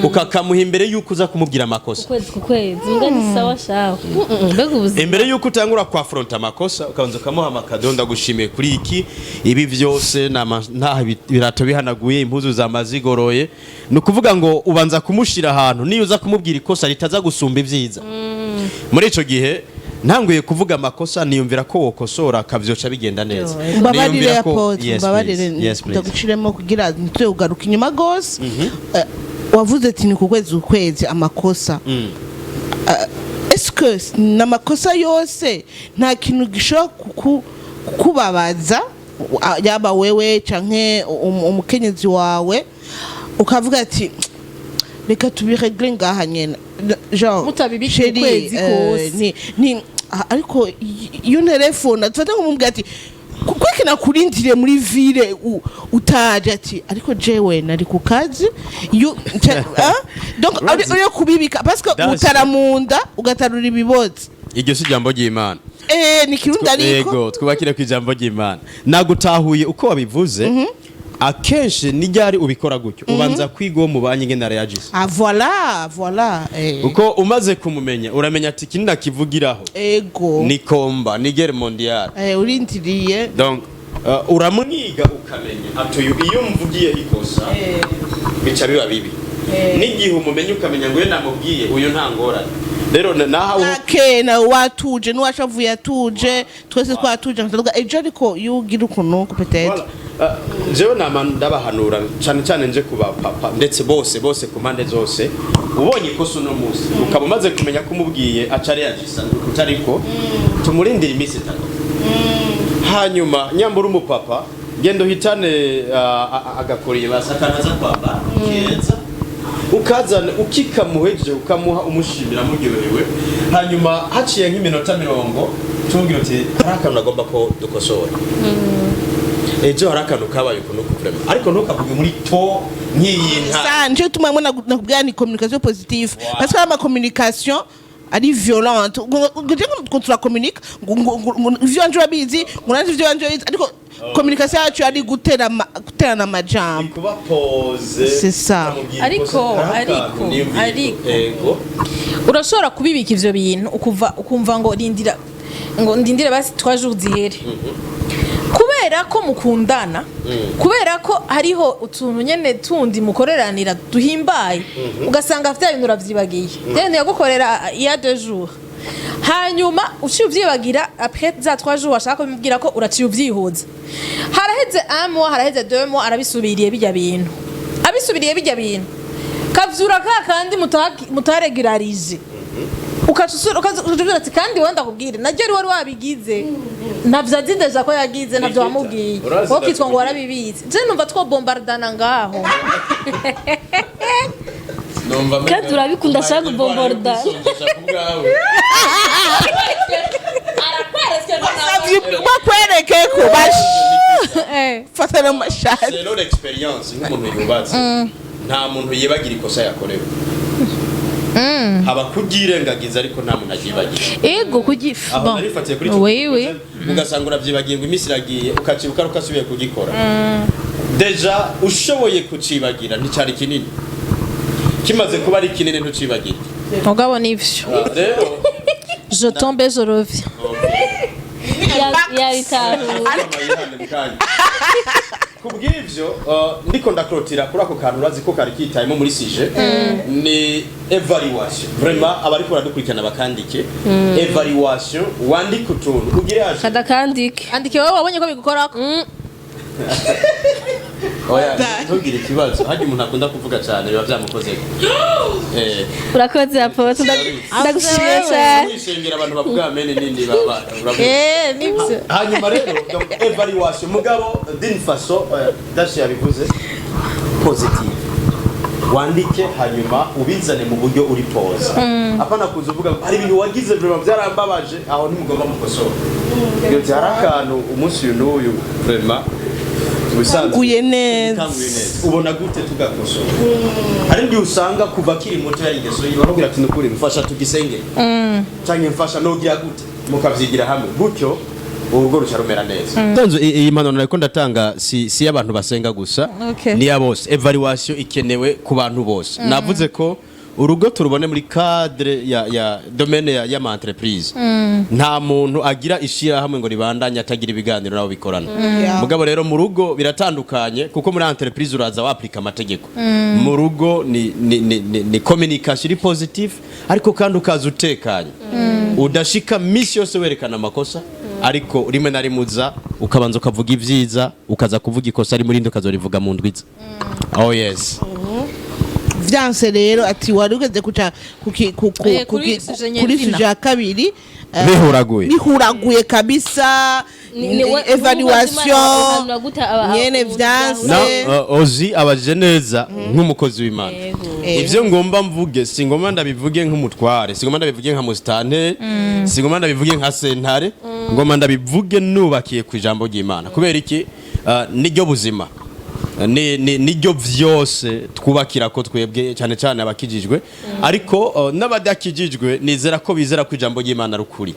ukakamuha imbere y'uko uza kumubwira amakosa. Ukwezi ku kwezi mbwa ni sawa shawe. Mbega ubuzima! Imbere y'uko utangura kwaffronta amakosa, ukabanza ukamuha amakado: "Ndagushimiye kuri iki, ibi byose nta birato bihanaguye, impuzu zamazigoroye." Ni ukuvuga ngo ubanza kumushira ahantu, niyo uza kumubwira ikosa ritaza gusumba ibyiza. Muri ico gihe ntanguye kuvuga amakosa, niyumvira ko wokosora akavyoca bigenda neza. Mbabarire. Niyumvira ko- Apôtre. Yes, Mbabarire. please. Yes, please. Ndaguciremo kugira ntitugaruke inyuma gose. Wavuze ati ni ku kwezi ku kwezi amakosa. Est-ce que n'amakosa yose, nta kintu gishobora kukubabaza, yaba wewe canke umukenyezi wawe, ukavuga ati reka tubirégler ngaha nyene, genre Mutabibika chéri, ukwezi kose. ni ariko iyo ntelefone tufate nkumubwira ati kwiki nakurindiriye muri ville utaje, ati ariko jewe nari ku kazi iyo ah? Donc uri kubibika parce que utara munda ugatarura ibibotsi. Iryo si ijambo ry'Imana. Ni Kirundi ariko. Yego, twubakire ku ijambo ry'Imana. Nagutahuye uko wabivuze. Akenshi nijyari ubikora gutyo, ubanza kwiga uwo mubanye ingene reagise. Ah, voilà, voilà. Uko umaze kumumenya, uramenya ati iki nakivugiraho ni combat, ni guerre mondiale. Urindiriye. Donc uramwiga, ukamenya ati uyu iyo mvugiye ikosa Bica biba bibi n'igihe umumenye, ukamenya ngo iyo namubwiye uyu nta ngorane. Rero naho Ake nawe watuje, n'uwashavuye atuje, twese twatuje, nkavuga ejo. Ariko iyo ugira ukuntu peut-être Voilà. Jewe nama ndabahanura cyane cyane nje kuba papa, ndetse bose bose ku mpande zose. Ubonye ikosa uno munsi, ukaba umaze kumenya ko umubwiye aca reagisa kutariko, tumurindira iminsi 3. Hanyuma nyambura umupapa, genda uhitane agakoriye basi akanaza kwambara keza, ukazana ukikamuhejeje, ukamuha umushimira muryohewe. Hanyuma haciye nk'iminota 30, tumubwira uti: "Hari akantu agomba ko dukosora ejo, hari akantu kabaye ukuntu vraiment." Ariko ntukavuge muri to nk'iyi nta Ça, nico gituma mwe nakubwira ni communication positive, parce que ama communication ari violente, ngo turakomunika ngo ivyo wanje urabizi, ngo nanje ivyo wanje urabizi, ariko communication yacu ari guterana amajambo. Kuba posé. C'est ça. Ukamubwira ikosa, hari akantu niyumviye Ariko. Ego. Urashobora kubibika ivyo bintu, ukuva ukumva ngo rindira, ngo ndindire basi 3 jours zihere, kubera ko mukundana, kubera ko hariho utuntu nyene tundi mukoreranira duhimbaye, ugasanga vya bintu uravyibagiye, vya bintu yagukorera iya 2 jours. Hanyuma uciye uvyibagira après za 3 jours, washaka kubimubwira ko uraciye uvyihuza. Haraheze un mois, haraheze 2 mois, arabisubiriye bijya bintu, abisubiriye bijya bintu, kavyura ka kandi mutaregularije, ukaca ati: "Kandi wowe ndakubwire naryo ari wari wabigize." Navyo azi déjà ko yagize, navyo wamubwiye. Urazi. Wowe ukitwa ngo warabibitse. Je numva twobombardana ngaho. Numva Kandi urabikunda, ashaka kubombarda. ku bwawe. Bakwereke ko fatana amashati. Selon l'expérience, nk'umuntu yubatse, nta muntu yibagira ikosa yakorewe. Haba kubyirengagiza, ariko nta muntu aryibagira. Ego, kugifa. Aho narifatiye kuri icyo. Oui. Ugasanga urabyibagiye, ngo iminsi iragiye, ukacibuka ari ukasubiye kugikora. Déjà ushoboye kucibagira nticyari kinini, kimaze kuba ari kinini ntucibagire. Mugabo nivyo. Ah, rero Je tombe, je reviens. Yabitahuye. Ku bw'ivyo ndiko ndakrotira kuri ako kantu, urazi ko kari kitayemo muri sujet, ni évaluation. Vraiment, abariko baradukurikirana bakandike évaluation, wandike utuntu ugire haje. Kadakandike. Andike wowe wabonye ko bigukorako. Oya, ntugire ikibazo, harya umuntu akunda kuvuga cyane biba byamukozeko. Urakoze, apôtre, ndagushimiye cyane. Mwishengera abantu bavuga amen nini baba uravuga. Nivyo. Hanyuma rero, donc évaluation, mugabo d'une façon Dashi yabivuze positive, wandike hanyuma ubizane mu buryo uri posé, apana kuza uvuga ngo hari ibintu wagize vraiment byarambabaje. Aho ntimugomba mukosora iyo byari akantu umunsi uyu n'uyu vraiment ubusanzwe Kanguye neza. Kanguye neza, ubona gute tugakosora. Hari igihe usanga kuva akiri muto yari ingeso yiwe, aramubwira ati: "Nukuri mfasha tugisenge canke mfasha nogira gute", mukavyigira hamwe gutyo, urugo ruca rumera neza. Tanzo iyi mpanuro nariko ndatanga si y'abantu basenga gusa, ni ya bose. Évaluation ikenewe ku bantu bose. Navuze ko urugo turubone muri cadre ya domaine ya y'ama entreprise. Nta muntu agira ishirahamwe ngo ribandanye atagira ibiganiro nabo bikorana. Mugabo rero mu rugo biratandukanye, kuko muri entreprise uraza waplika amategeko. Mu rugo ni communication iri positive, ariko kandi ukaza utekanye, udashika misi yose werekana amakosa, ariko rimwe na rimwe uza ukabanza ukavuga ibyiza, ukaza kuvuga ikosa rimwe, irindi ukazorivuga mu ndwiza. Oh yes. Vyanse rero ati wari ugeze kuca Kuri sujet kuri nyezina. sujet ya kabiri, Bihuraguye. Bihuraguye kabisa. Évaluation nyene vyanse. Na ozi abaje neza nk'umukozi w'Imana. Ivyo ngomba mvuge, si ngomba ndabivuge nk'umutware, si ngomba ndabivuge nka musitante, si ngomba ndabivuge nka sentare, ngomba ndabivuge nubakiye ku ijambo ry'Imana. Kubera iki? Niryo buzima, niryo vyose twubakira ko twebwe, cyane cyane abakijijwe, ariko n'abadakijijwe nizera ko bizera ko ijambo ry'Imana ari ukuri.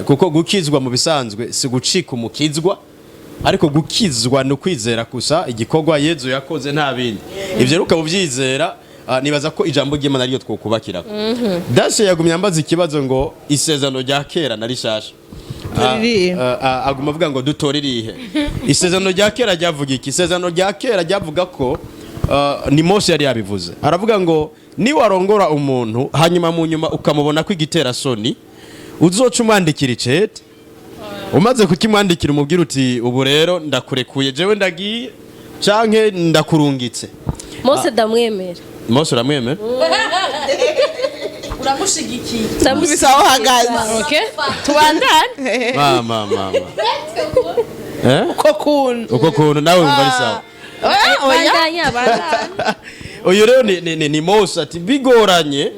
Kuko gukizwa mu bisanzwe si gucika umukizwa, ariko gukizwa ni ukwizera gusa igikorwa Yezu yakoze, nta bindi. Ivyo rero ukaba uvyizera, nibaza ko ijambo ry'Imana ariyo twokubakirako. Dashe yagumye ambaza ikibazo ngo isezerano rya kera na rishasha. Dutoririye. Aguma avuga ngo dutoririhe. Isezerano rya kera ryavuga iki? Isezerano rya kera ryavuga ko Ni Mose yari yabivuze, aravuga ngo niwarongora umuntu, hanyuma mu nyuma ukamubona ko igitera soni, uzoca umwandikira icete. Umaze kukimwandikira, umubwira uti: "Ubu rero ndakurekuye, jewe ndagiye canke ndakurungitse." Mose ndamwemera. Mose uramwemera? Uramushigikiye? Bisa aho uhagaze. Okay, tubandane. Mama, mama, eh? Uko kuntu. Uko kuntu nawe wumva ari sawa? Oya. Bandanya, bandanya. Uyu rero ni Mose, ati bigoranye,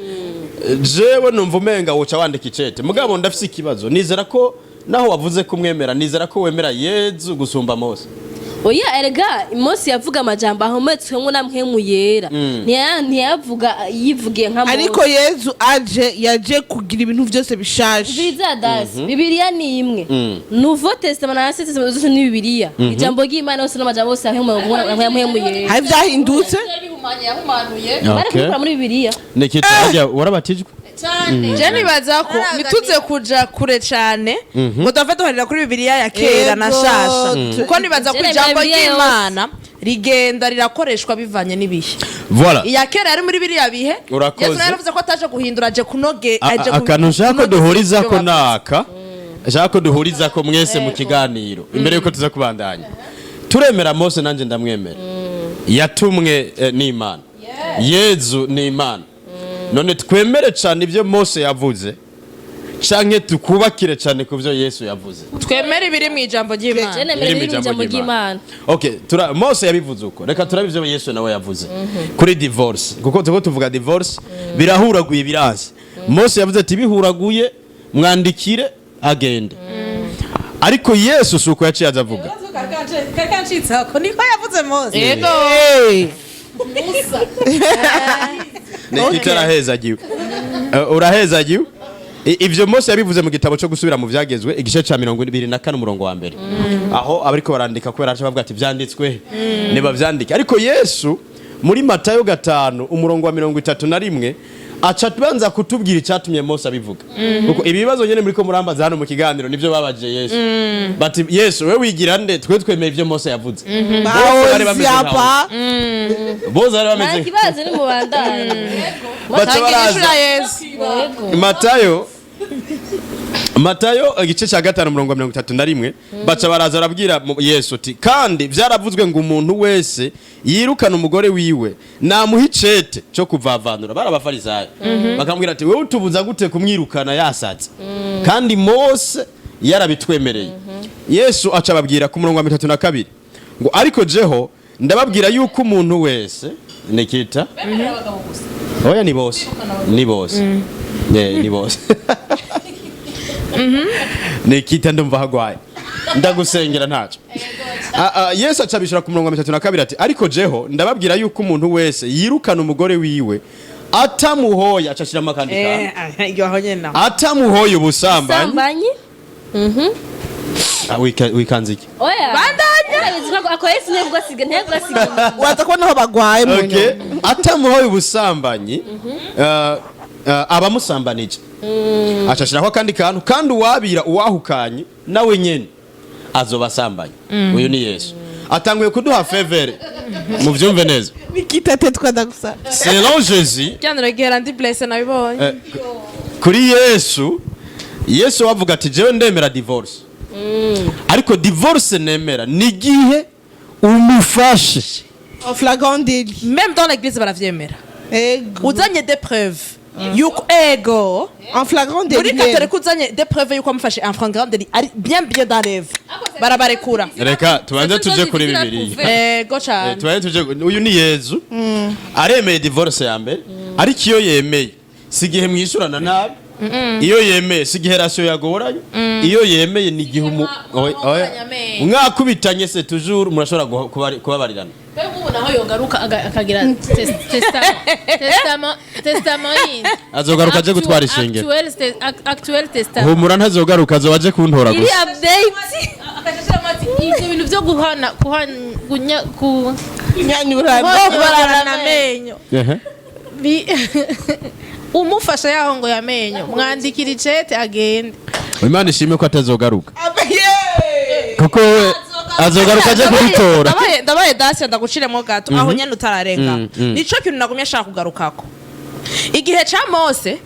jewe numva umenga woca wandika icete. Mugabo ndafise ikibazo: nizera ko naho wavuze kumwemera, nizera ko wemera Yezu gusumba Mose. Oya, erega Mose yavuga amajambo ahometswemo na Mpwemu Yera. Ntiyavuga yivugiye nka Mose. Ariko Yezu aje, yaje kugira ibintu byose bishaje. Bibiliya dasi, Bibiliya ni imwe. Nouveau Testament na Ancien Testament zose ni Bibiliya, ijambo ry'Imana yose n'amajambo yose ahemwe Yera. Hari ibyahindutse. Bihumanye yahumanuye. Bari kubikora muri Bibiliya. Nikita, harya warabatijwe? Cyane. Je nibaza ko ntituze kuja kure cane ngo tuve duharira kuri Bibiliya ya kera na Yego. shasha, kuko nibaza ko Je nemera ijambo Bibiliya yose. ry'Imana rigenda rirakoreshwa bivanye n'ibihe. Voilà. Iya kera yari muri biriya bihe. Urakoze. Yesu nawe yaravuze ko ataje guhindura, aje kunoge aje Akantu nshaka ko kunogeza duhuriza ibyo ko bavuze. naka nshaka ko duhuriza ko mwese mu kiganiro imbere yuko tuza kubandanya: turemera Mose, nanjye ndamwemera, yatumwe n'Imana. Yezu ni Imana. None twemere cyane ibyo Mose yavuze, canke tukubakire cyane ku byo Yesu yavuze? Twemere ibiri mu ijambo Je ry'Imana. nemera Biri mu ibiri mu ijambo ry'Imana. Okay, Mose yabivuze uko, reka turabe ibyo Yesu nawe yavuze kuri divorce, kuko turiko tuvuga divorce. Birahuraguye, biranze. Mose yavuze ati: "Bihuraguye, mwandikire agende." Ariko Yesu si uko yaciye aza avuga. Kari kancitse ako niko yavuze Mose. Yego. Hey. Itarahezagiwe. Urahezagiwe. Ivyo Mose yabivuze mu gitabo cyo gusubira mu vyagezwe, igice ca 24, umurongo wa mbere, aho abariko barandika kubera aca bavuga ati: "Vyanditswe, niba vyandike." Ariko Yesu muri Matayo 5, umurongo wa 31, aca banza kutubwira icyatumye Mose abivuga, kuko ibibazo nyene muriko murambaza hano mu kiganiro nivyo babajije Yesu, bati: "Yesu, we wigira nde? Twe twemeye ivyo Mose yavuze." Bose bari bameze nkawe. Baoziapa. Bose bari Nta bameze kibazo, ni mubandanye. Baca Tanga baraza. inyishu ya Yesu. Yego. Matayo igice cya 5, umurongo wa 31, baca baraza arabwira Yesu ati: "Kandi byaravuzwe ngo umuntu wese yirukana umugore wiwe namuha icete cyo kuvavanura." Bari Abafarisayo, bakamubwira ati: "Wewe utubuza gute kumwirukana yasatse, kandi Mose yarabitwemereye?" Yesu aca ababwira ku murongo wa 32 ngo: "Ariko jeho ndababwira yuko umuntu wese." Nikita, oya, ni bose, ni bose. Ni bose. Nikita, ndumva hagwaye, ndagusengera ntacyo. Yesu acabishura ku murongo wa 32 ati: "Ariko jeho ndababwira yuko umuntu wese yirukana umugore wiwe atamuhoye," aca ashiramo akandi kantu, Iryo aho nyene naho. "atamuhoye ubusambanyi." Sambanyi. Ah, wikanze iki? Oya, bandanya. Ako Yesu ntiyebwo asiga, ntiyebwo asiga. Uraza kubona aho bagwaye mu Okay. nyuma. Atamuhoye ubusambanyi, abamusambanije, aca ashiraho akandi kantu: "Kandi uwabira uwahukanye nawe nyene azoba asambanye." Uyu ni Yesu atanguye kuduha faveur, muvyumve neza. Nikita, tetwa ndagusa. Selon Jésus, Ikiganiro gihera ndi blessé, nabibonye. Kuri Yesu, Yesu wavuga ati: "Jewe ndemera divorce, ariko divorce nemera ni igihe umufashe." En flagrant délit. Même dans l'église baravyemera. Ego. Uzanye des preuves yuko, ego, En flagrant muri délit. katolika uzanye des preuves yuko amufashe en flagrant délit, ari bien bien dans l'œuvre, barabarekura. Reka tubanze tuje kuri Bibiliya. Ego cane. Tubanze tuje. Uyu ni Yezu, aremeye divorce ya mbere, ariko iyo yemeye si igihe mwishyurana nabi, iyo yemeye si igihe rasiyo yagoranye, iyo yemeye ni igihe oya, oya. Mwakubitanye, c'est toujours murashobora kubabarirana. Mbega ubu naho yogaruka akagira testament yindi. Azogaruka aje gutwara ishengero. Actuel testament. Humura, ntazogaruka, azoba aje kuntora Iri gusa. update. Akashashiramo ati ibyo bintu byo guhana kuhana gunya ku Nyanyura. guhorana amenyo. Ehe. Umufasha yaho ngo amenyo, mwandikira icete agende. Imana ishimwe ko atazogaruka, Abe, yeah. kuko we Azogaruka aje kubitora. Ndabaye dasi, ndaguciremo gato aho nyene utararenga. Nico kintu nagumye ashaka kugarukako igihe ca Mose,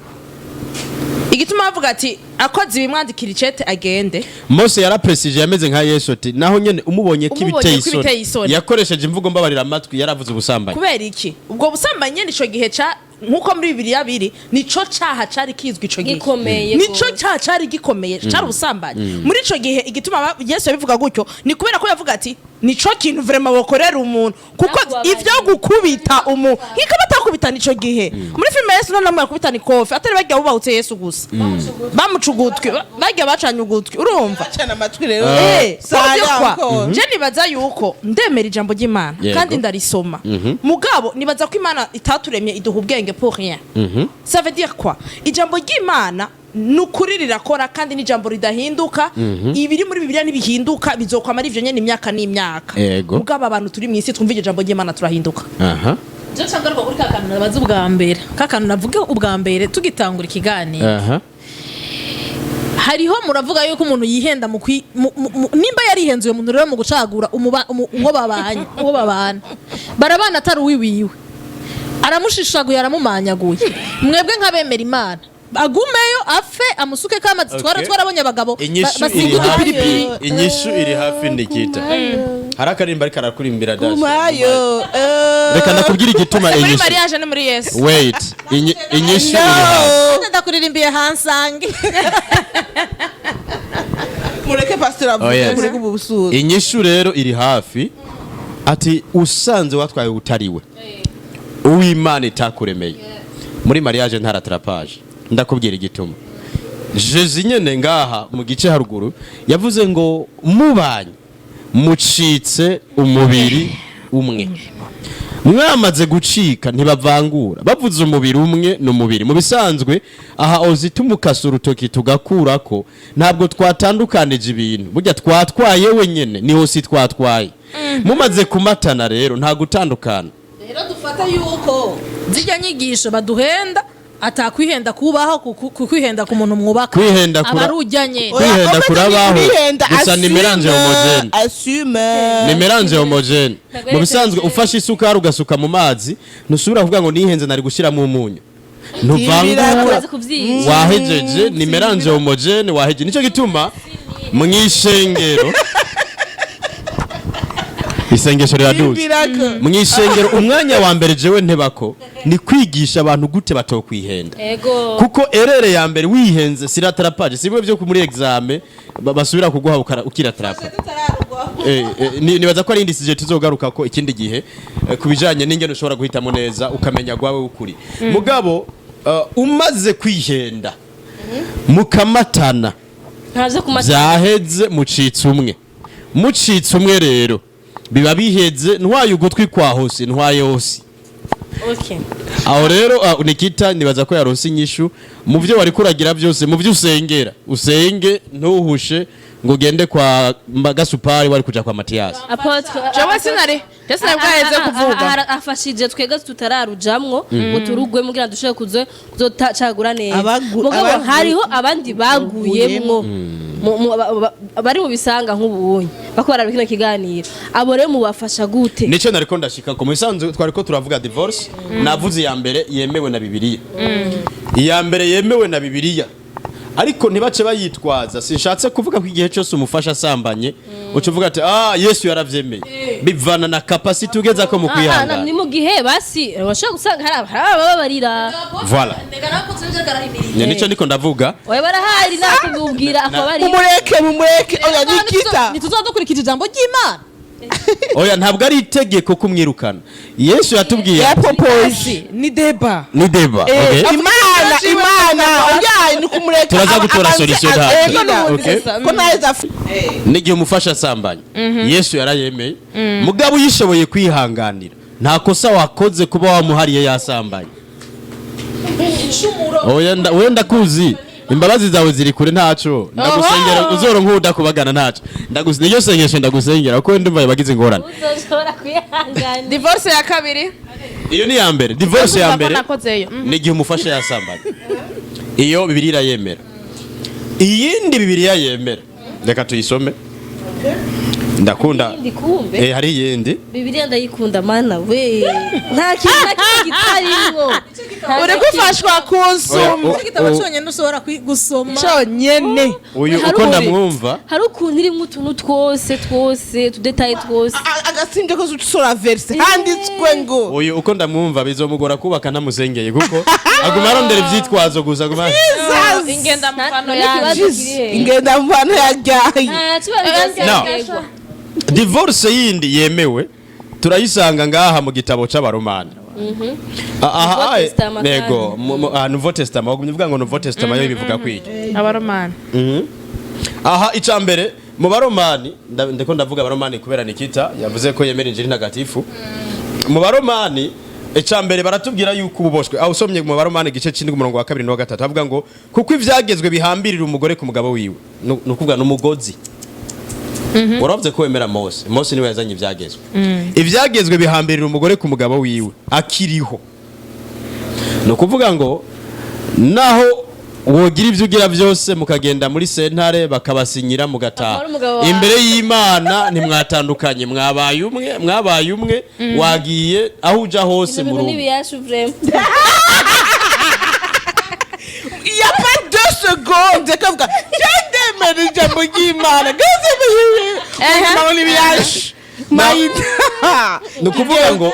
igituma bavuga ati akoze ibimwandikira icete agende. Mose yarapresije, yameze nka Yesu, ati naho nyene umubonye ko Umubonye ibiteye ko ibiteye isoni. Isoni. Yakoresheje imvugo mbabarira amatwi, yaravuze ubusambanyi. Kubera iki? Ubwo busambanyi nyene ico gihe ca, nkuko muri Bibiliya biri, nico caha cari kizwi ico gihe. Gikomeye Nico gose. caha cari gikomeye, cari ubusambanyi muri ico gihe. Igituma Yesu yabivuga gutyo ni kubera ko yavuga ati nico kintu vraiment bokorera umuntu, kuko Nakubabarira. ivyo gukubita umuntu nkiko batakubitana ico gihe muri filime, Yesu nta yakubitana ikofi, atari barya bubahutse Yesu gusa bamuca ugutwi, barya bacanye ugutwi, urumva? Bacana amatwi rero. Sara Sara kwa je nibaza yuko ndemera ijambo ry'Imana kandi ndarisoma, mugabo nibaza ko Imana itaturemye iduha ubwenge pour rien. Ça veut dire quoi? Ijambo ry'Imana ni ukuri rirakora, kandi n'ijambo ridahinduka. Ibiri muri Bibiliya ntibihinduka, bizokwama ari ivyo nyene imyaka n'imyaka. Mugabo abantu turi mu isi twumva iryo jambo ry'Imana turahinduka. Je nshaka kuri ka kantu nabaza ubwa mbere, ka kantu navuga ubwa mbere tugitangura ikiganiro. Hariho muravuga yuko umuntu yihenda mu nimba yarihenze uyo muntu rero mu gucagura uwo babanye, uwo babana, barabana atari uwiwiwe, aramushishaguye, aramumanyaguye, mwebwe nk'abemera Imana, agumeyo afe amusuke kamazi? Twara twarabonye abagabo Inyishu basiga iri hafi. udupiripiri. Inyishu iri hafi, Nikita. Hari akarimba ariko arakurimbira dasi. Kumayo. Reka ndakubwira igituma Muri inyishu. mariage ni muri Yesu. Wait, inyishu iri hafi. Ndakuririmbiye hansange. Mureke pastor avuge. Oh, yes. Mureke ubu busuzi. Inyishu rero iri hafi, ati usanze watwaye utariwe uw'Imana itakuremeye muri mariage, nta rattrapage. Ndakubwira igituma. Jezi nyene ngaha mu gice haruguru yavuze ngo mubanye mucitse umubiri umwe. Mwamaze gucika ntibavangura, bavuze umubiri umwe ni umubiri. Mu bisanzwe aha ozi tumukasa urutoki tugakurako, ntabwo twatandukanije ibintu, burya twatwaye wenyene niho si twatwaye. Mumaze kumatana rero nta gutandukana. Rero dufata yuko zijya nyigisho baduhenda, atakwihenda kubaho, kukwihenda ku muntu mwubaka Kwihenda aba ari ujyanye. Kwihenda kurabaho, gusa ni mélange homogène. Assume. Ni mélange homogène. Ntabwo Mu ari bisanzwe heterogène. ufashe isukari ugasuka mu mazi, ntusubira kuvuga ngo nihenze nari gushyiramo umunyu, ntuvangura. Bamaze kuvyica. Wahejeje, ni mélange homogène, wahejeje. Nicyo gituma mu ishengero isengesho riraduze. Ibirako. Mu ishengero umwanya wa mbere jewe ntebako ni kwigisha abantu gute batokwihenda. Kuko erreur ya mbere wihenze si rattrapage, si bimwe byo muri examen basubira kuguha ukiratrapa. Nibaza ko ari indi sujet tuzogaruka ko ikindi gihe, ku bijanye n'ingene ushobora guhitamo neza ukamenya gwawe ukuri. Mugabo umaze kwihenda mukamatana, Ntaje kumata. vyaheze, mucitse umwe. Mucitse umwe rero biba biheze, ntwaye ugutwi kwa hose, ntwaye hose. Aho rero Nikita nibaza ko yaronse inyishu mu byo wari kuragira byose, mu byo usengera, usenge ntuhushe ngo ugende kwa Gasupari wari kuja kwa Matiyasi. Apôtre. Jewe sinari, je sinari bwaheze kuvuga. Afashije twebwe tutararujamwo ngo turugwemo kugira dushobore kuzo kuzocagura neza. Mugabo hariho abandi baguyemwo bari mu bisanga nk'ubunye bako baraba kino kiganiro, abo rero mubafasha gute? Nico nariko ndashika ko mu bisanzwe twariko turavuga divorce. Navuze iya mbere yemewe na Bibiliya, iya mbere yemewe na Bibiliya, ariko ntibace bayitwaza. Sinshatse kuvuga ko igihe cyose umufasha asambanye uca uvuga ati ah, Yesu yaravyemeye. Bivana na capacity ugeza ko mu Ah, kwihangana. ni mu gihe basi bashobora gusanga hari abababarira. Voilà. Nico niko ndavuga. Oya, barahari, nakubwira akabarira. Mumureke, mumureke, oya Nikita. Ntituzodukurikije ijambo ry'Imana. Oya, ntabwo ari itegeko kumwirukana. Yesu yatubwiye ati, Yapropoje. Ni débat. Ni débat, okay. Imana, Imana, oya, ni kumureka. Turaza gutora solution ntacyo. Ego. Okay. Ko naheza. N'igihe umufasha asambanye, Yesu yarayemeye. Mugabo uyishoboye kwihanganira, nta kosa wakoze kuba wamuhariye yasambanye. Oya, wenda kuzi imbabazi zawe ziri kure, ntaco ndagusengera uzoronka udakubagana, ntaco niryo sengesho ndagusengera kuko ndumva bagize ingorane. Uzoshobora kwihangana. Divorce ya kabiri. Iyo ni iya mbere, divorce ya Ndumva ko mbere nakozeyo. N'igihe umufasha yasambanye, iyo Bibiliya irayemera. Iyindi Bibiliya yemera, reka tuyisome. Ndakunda. Iyindi kumbe. Hari iyindi. Bibiliya ndayikunda, mana we, nta kintu na kimwe kitarimwo. Nta Uri na kimwe. gufashwa kunsuma. Oya, Igitabo cyonyine ushobora gusoma. Cyonyene. Uyu Hari uko ndamwumva. Hari ukuntu irimo utuntu twose twose, utudétails twose. Agasinje ko usora verse handitswe ngo. Uyu uko ndamwumva, bizomugora kubaka ntamusengeye, kuko aguma arondera ivyitwazo gusa, aguma Ingenda mufano Nta yanjye. kibazo kiri he? Ingenda mvano yajyaye. Nta kibazo. No. Yego. Divorce yindi yemewe turayisanga ngaha mu gitabo c'Abaromani. Aha. Nouveau Testament. Nego Nouveau Testament, wagumye uvuga ngo Nouveau Testament yo bivuga kwiki? Abaromani. Aha ica mbere mu Baromani, ndiko ndavuga Abaromani kubera Nikita yavuze ko yemera Injili ntagatifu. Mu Baromani ica mbere baratubwira yuko ububoshwe aho usomye mu Baromani igice c'indwi, umurongo wa kabiri n'uwa gatatu, avuga ngo kuko ivyagezwe bihambirira umugore ku mugabo wiwe. Ni ukuvuga n'umugozi. Uravuze ko wemera Mose, Mose niwe yazanye ivyagezwe. Ivyagezwe bihambirira umugore ku mugabo wiwe akiriho. Ni ukuvuga ngo naho wogira ibyo ugira byose, mukagenda muri sentare bakabasinyira, mugataha, Akaba ari umugabo wawe. imbere y'Imana ntimwatandukanye, mwabaye umwe, mwabaye umwe. Wagiye aho uja hose Ibyo mu bintu rugo. n'ibiyacu vraiment. Il y a pas 2 secondes kavuga ndemera ijambo ry'Imana gaze mayita. Ni ukuvuga ngo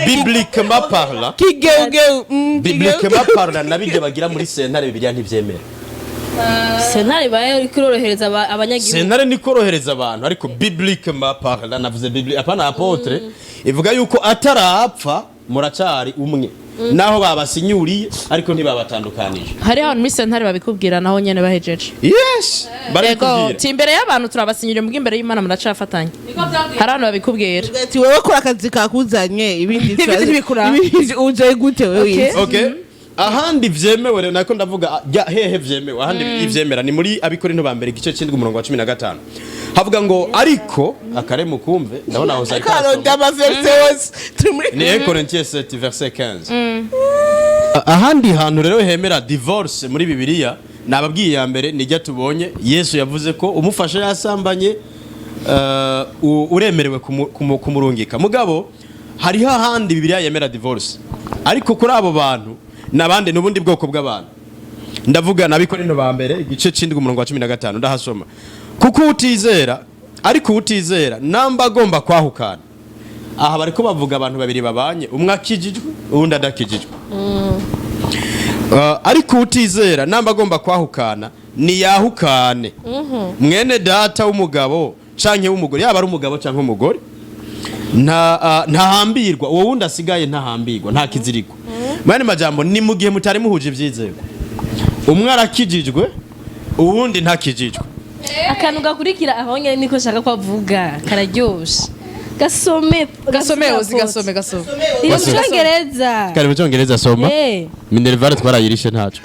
bibliquement parlant, Kigeugeu. bibliquement parlant, nabijya bagira muri sentare, Bibiliya ntibyemera. Sentare ibaye iri kurorohereza abanyagihugu. Sentare ni korohereza abantu, ariko bibliquement parlant, navuze bibli, apana apôtre, ivuga yuko atarapfa muracari umwe, naho babasinyuriye ariko ntibabatandukanije. Hariho abantu muri sentare babikubwira naho nyene bahejeje. Yes, Ego. barabikubwira. Ti imbere y'abantu turabasinyira, mbwa imbere y'Imana muracafatanye. Hari abantu babikubwira. Ati wewe kora akazi kakuzanye, ibindi Ibindi ntibikuraba. Ibindi uje gute wewe? Okay, ahandi vyemewe rero nako ndavuga, hehe vyemewe? Ahandi ivyemera ni muri Abikorinto ba mbere igice c'indwi, umurongo wa 15, havuga ngo ariko akaremu kumve, ndabona aho zari. Karonda amaverse yose turi muri. Ni 1 Corinthiens 7 verset 15. Ahandi hantu rero hemera divorce muri Bibiliya nababwiye, ya mbere nijya tubonye Yesu yavuze ko umufasha yasambanye, uremerewe kumurungika. Mugabo hariho ahandi Bibiliya yemera divorce, ariko kuri abo bantu n'abandi n'ubundi bwoko bw'abantu. Ndavuga n'Abikorinto ba mbere igice c'indwi, umurongo wa 15, ndahasoma: kuko utizera, ariko utizera namba agomba kwahukana. Aha bariko bavuga abantu babiri babanye, umwe akijijwe uwundi adakijijwe. Ariko utizera namba agomba kwahukana, niyahukane. Mwene data w'umugabo canke w'umugore, yaba ari umugabo canke umugore, nta ntahambirwa, uwo wundi asigaye ntahambirwa, nta kiziriko. Mwene majambo ni mu gihe mutari muhuje ivyizerwa, umwe arakijijwe uwundi ntakijijwe. Akantu gakurikira aho nyene niko shaka ko avuga, kararyoshe, gasome. Gasome uzi, gasome, gasome. Iri mu Gasome. Cyongereza. Kari mu Cyongereza, soma. Minerval twarayirishe, ntaco.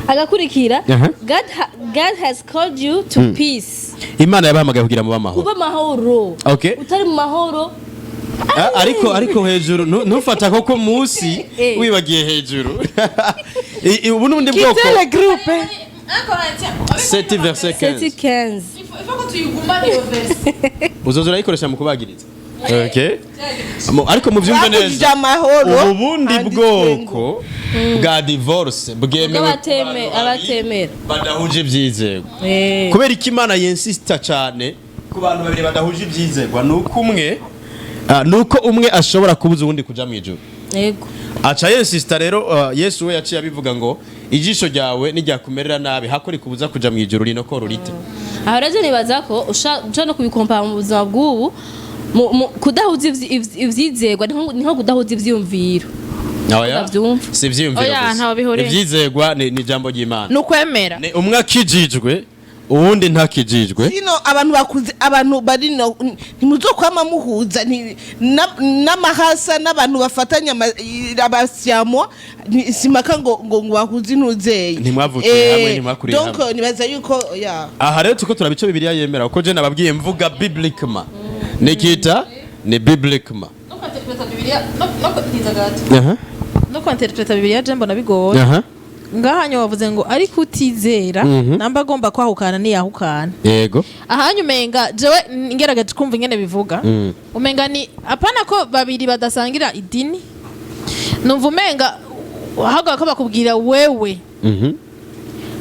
Agakurikira. Aha. God has called you to peace. Imana yabahamagaye kugira mu amahoro. Kuba amahoro. Utari mu mahoro. Ariko hejuru ntufata koko munsi wibagiye hejuru. Ubu n'ubundi bwoko. Quittez le groupe. 7 verset 15. 7:15. Uzoza urayikoresha mu kubagiriza. Okay, ariko muvyumve Bakujije neza, amahoro. ubu bundi Handitswe ngo. bwoko bwa divorce bwemewe ku bantu babiri abatemera. badahuje ivyizerwa. Kubera ko Imana yinsista cyane ku bantu babiri badahuje ivyizerwa, nuko umwe nuko umwe ashobora kubuza uwundi kuja mu ijuru. Aca yinsista rero, Yesu we yaciye abivuga ngo ijisho ryawe niryakumerera nabi, hako rikubuza kuja mu ijuru, rinoko rurite. Aho rero nibaza ko ushobora no kubikompara mu buzima bw'ubu, kudahuza ivyizerwa niho kudahuza ivyiyumviro. Oya, Ndavyumva. si ivyiyumviro Oya, gusa. ntaho bihuriye. Ivyizerwa ni ijambo ry'Imana. Ni ukwemera. Ni umwe akijijwe uwundi ntakijijwe. Sino abantu bakuze, abantu bari no ntimuzokwama muhuza n'amahasa n'abantu bafatanya abasyamo simaka ngo bahuze intuzeye. Ntimwavukiye hamwe, ntimwakuriye Donc hamwe. nibaza yuko ya Aha rero tuko turabico Bibiliya yemera, uko je nababwiye mvuga bibliquement, nikita ni bibliquement. No kwinterpreta Bibiliya je mbona bigoye. Ngahanyu wavuze ngo ariko utizera namba agomba kwahukana ntiyahukana. Ahanyu umenga jewe ngerageje kumva ingene bivuga, umenga ni apana ko babiri badasangira idini. Numva umenga ahubwo ko bakubwira wewe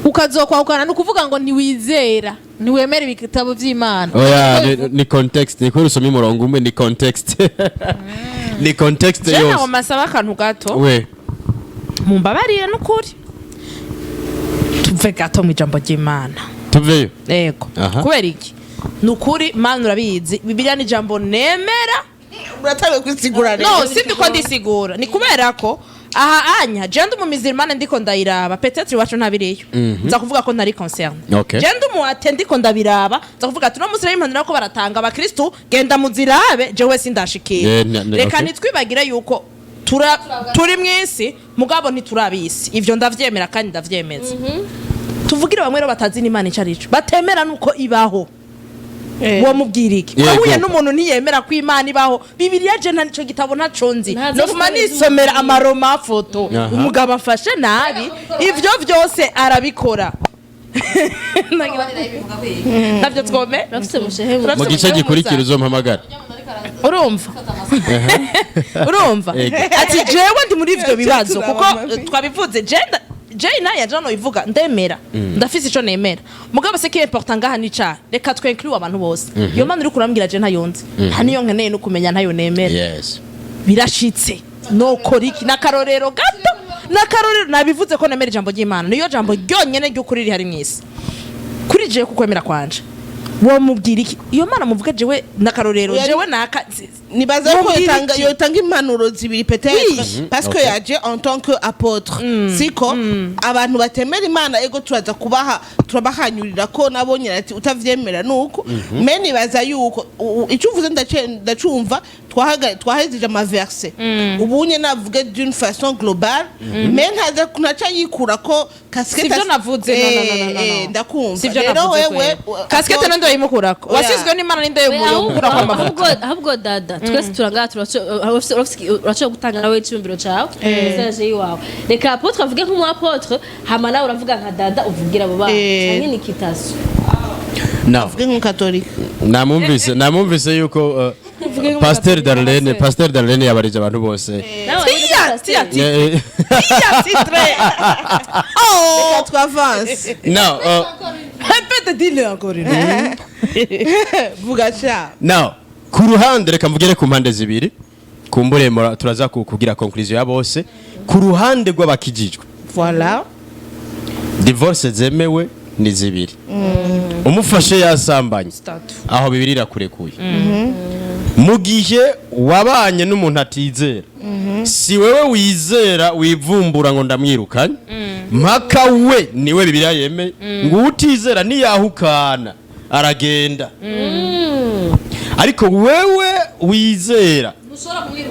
ukazokwahukana, ni ukuvuga ngo ntiwizera, ntiwemera ibitabo vy'Imana. Oya, ni context, ni kuri usoma umurongo umwe, ni context, ni context Je nawe yose. masaba akantu gato. We. Mumbabarire, n'ukuri tuve gato mu ijambo ry'Imana. Tuveyo. Yego. Kubera iki? Ni ukuri, Mana urabizi, Bibiliya ni ijambo nemera. Uratangiye kwisigura rero. No, sindi ko ndisigura, ni kubera ko aha anya je ndi umumizirmane, ndiko ndayiraba, peut-être iwacu ntabiriyo, nza kuvuga ko ntari concerné. Je ndi umu athée, ndiko ndabiraba, nza kuvuga ati uno munsi rero impanuro ko baratanga abakristu, genda muzirabe, jewe sindashikira. Reka ntitwibagire yuko turi mw'isi, mugabo ntiturabisi. Ivyo ndavyemera kandi ndavyemeza. Tuvugire bamwe rero batazi n'Imana ico arico, batemera nuko ibaho, uwo mubwira iki? Wahuye n'umuntu ntiyemera ko Imana ibaho, Bibiliya, je nta nico gitabo ntaco nzi. Ntazi Nofuma gukorera. nisomera amaroma foto. Umugabo afashe nabi, ivyo vyose arabikora, navyo twome. Urafise mushehe. Mu gice gikurikira uzompamagara. Urumva, urumva. Ego. Ati jewe ndi muri ivyo bibazo kuko Turaba amavi. twabivuze, je naye jano ivuga ndemera, ndafise ico nemera, mugabo ce qui est important ngaha ni ca reka twinclure abantu bose. Iyo mana uri kurambwira je ntayonzi, nta niyo nkeneye no kumenya, ntayo nemera. Birashitse, nokora iki? N'akarorero gato, n'akarorero nabivuze ko nemera ijambo ry'Imana, niyo jambo ryonyene ry'ukuri rihari mw'isi kuri jewe, kukwemera kwanje. Wo mubwira iki iyo mana muvuga jewe n'akarorero? Oya, jewe naka Nibaza ko Mubwira yotanga iki? yotanga impanuro zibiri peut-être, parce que yaje en tant que apôtre, siko abantu batemera Imana, ego turaza kubaha, turabahanyurira ko nabo nyine ati utavyemera nuko. Mais nibaza yuko icyo uvuze ndacumva, twahezije ama verset ubunye navuge d'une façon globale, mais ntaza ntaca yikura ko casquette. Sivyo navuze, no, no, no, no, no, no. Ndakumva. Sivyo Rero navuze. wewe Kwera casquette nando yimukurako. Oya. Wasizwe n'Imana ninde yomukurako amavuta? Ahubwo dada, twese turangaha, urashobora gutanga nawe icyumviro cawe, message yiwawe. Reka apôtre avuge nk'umu apôtre, hama nawe uravuga nka dada, uvugira abo bana canke nikitaso. No. Avuge nk'umukatolika. Namwumvise yuko Pasteur Darlene, Pasteur Darlene yabarije abantu bose. Nawe. Tiya, tiya, tiya. Tiya titre. Reka twavanse. No, Répète, dis-le encore une. Vuga sha. Now, ku ruhande, reka mvugire ku mpande zibiri, kumbure turaza kugira conclusion ya bose. Ku ruhande rw'abakijijwe, Voilà. divorce zemewe ni zibiri: umufashe yasambanye, aho bibiri irakurekuye. Mu gihe wabanye n'umuntu atizera, si wewe wizera wivumbura ngo ndamwirukanye, mpaka we niwe Bibiliya yemeye ngo utizera niyahukana aragenda, ariko wewe wizera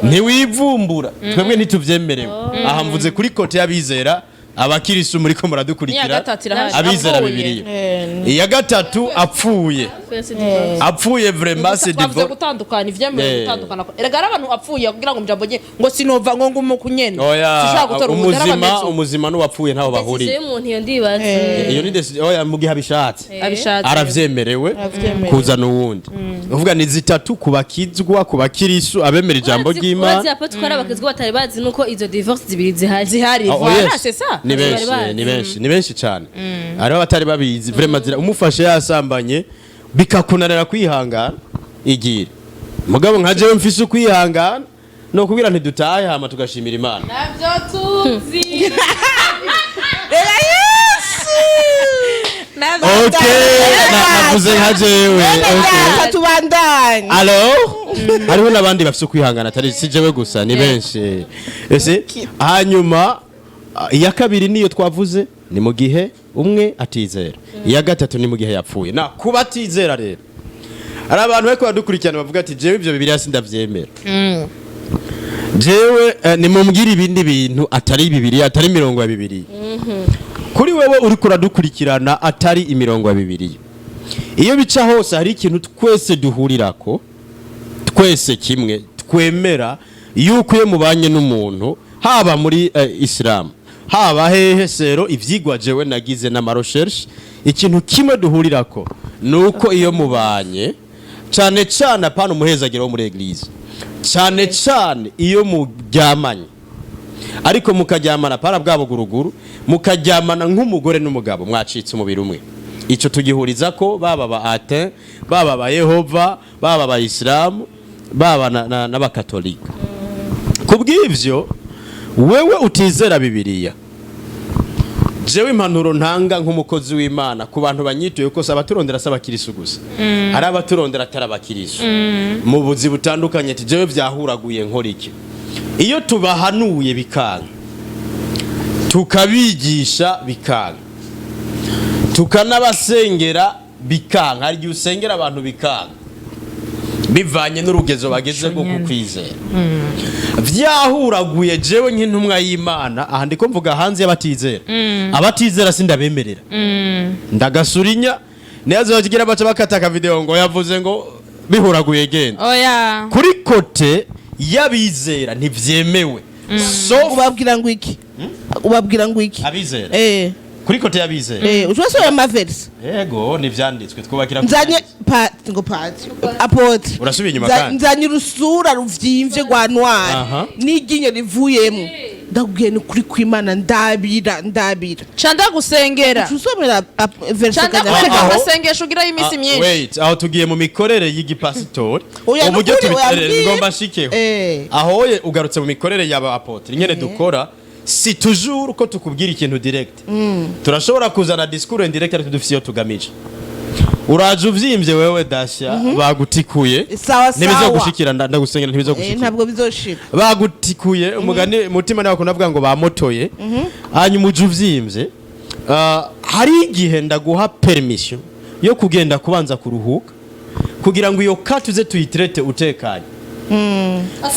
ntiwivumbura. Twebwe ntituvyemerewe. Aha mvuze kuri côté y'abizera, abakirisu muriko N'iya muradukurikira, gatatu irahari. abizera Apfuye. Bibiliya. Iya gatatu, apfuye. Twese divorce. Apfuye, vraiment c'est Twavuze divorce. gutandukana ivyemerewe, gutandukana. Erega hari abantu apfuye kugira ngo mujambo nye ngo sinova ngo ngumu kunyene. Oya. Sinshobora gutora uwundi, hari Umuzima, abameze uko. umuzima n'uwapfuye ntaho Decision bahuriye. y'umuntu iyo, ndibaza. Iyo ni decision. Oya, mu gihe abishatse, Abishatse. aravyemerewe Aravyemerewe. kuzana uwundi. Uvuga ni zitatu: ku bakizwa, ku bakirisu, abemera ijambo Urazi ry'Imana. apôtre ko ari abakizwa batari bazi nuko izo divorce zibiri zihari. Zihari. Oh, Voilà, yes. c'est ça. Ni benshi. Bari bazi. Ni benshi, ni benshi cyane. Hariho abatari babizi vraiment. Zira umufashe yasambanye bikakunanira kwihangana, igira mugabo nka jewe mfise ukwihangana no kubwira ntidutahe, hama tugashimira Imana. Nabyo tuzi. Rega Yesu. Okay, navuze nka jewe, okay. Reka tubandanye. Alors, hariho n'abandi bafise ukwihangana, atari si jewe gusa, ni benshi ese. Hanyuma iya kabiri niyo twavuze, ni mu gihe umwe atizera. Iya gatatu ni mu gihe yapfuye. Na kuba atizera rero, hari abantu bariko baradukurikirana bavuga ati jewe ivyo Bibiliya sindavyemera, jewe nimumbwire ibindi bintu atari Bibiliya, atari imirongo ya Bibiliya. Kuri wewe uriko uradukurikirana, atari imirongo ya Bibiliya, iyo bica hose hari ikintu twese duhurirako, twese kimwe twemera, yuko iyo mubanye n'umuntu, haba muri isilamu, Haba hehe sero ivyigwa jewe nagize n'ama recherche, ikintu kimwe duhurirako nuko iyo mubanye, cane cane apana umuhezagiro wo muri église, cane cane iyo muryamanye, ariko mukaryamana para bwabo guruguru, mukaryamana nk'umugore n'umugabo, mwacitse umubiri umwe. Ico tugihuriza ko baba ba athée, baba ba Yehova, baba ba Isilamu, baba n'abakatolika. Kubw'ivyo, wewe utizera Bibiliya, jewe impanuro ntanga nk'umukozi w'Imana ku bantu banyituye ko abaturondera si abakirisu gusa, hari abaturondera atari abakirisu mu buzi butandukanye, ati jewe vyahuraguye, nkora iki? Iyo tubahanuye bikanga, tukabigisha bikanga, tukanabasengera bikanga, hari igihe usengera abantu bikanga bivanye n'urugezo bageze rwo kukwizera, vyahuraguye, jewe nk'intumwa y'Imana, aha ndiko mvuga hanze y'abatizera, abatizera sindabemerera, ndagasurinya niyo bakigira baca bakata aka video ngo yavuze ngo bihuraguye genda. Oya. Kuri côté y'abizera ntivyemewe, so Ubabwira ngo iki? Ubabwira ngo iki? Abizera? Eh. Kuri côté y'abizera. Eh, ushobora ama verse? Yego, nivyanditswe, twubakira ku Nzanye vyanditswe. Pa ngo pati apôtre. Urasubiye inyuma kandi. Nzanye urusura ruvyimvye rwa noir n'iryinyo rivuyemo, ndakubwiye ni kuri kw'Imana, ndabira ndabira. Ca ndagusengera. Usomera verse. Ca ndakwereka Aho- amasengesho ugirayo iminsi myinshi. Wait, aho tugiye mu mikorere y'igipasitori. Oya, Uburyo nukuri, tubiterere oya, mbwira. ngomba nshikeho. Aho ye ugarutse mu mikorere y'aba apôtre nyene dukora, si toujours ko tukubwira ikintu direct. Turashobora kuzana discours indirect, ariko dufise iyo tugamije. Uraje uvyimbye wewe dasha, bagutikuye. Sawa, sawa. Ntibizogushikira, ndagusengera, ntibizogushikira. Ntabwo bizoshika. Bagutikuye, umugani mutima nawe akunda avuga ngo bamotoye, hanyuma uje uvyimbye. Hari igihe ndaguha permission yo kugenda kubanza kuruhuka kugira ngo iyo ka tuze tuyi traite utekanye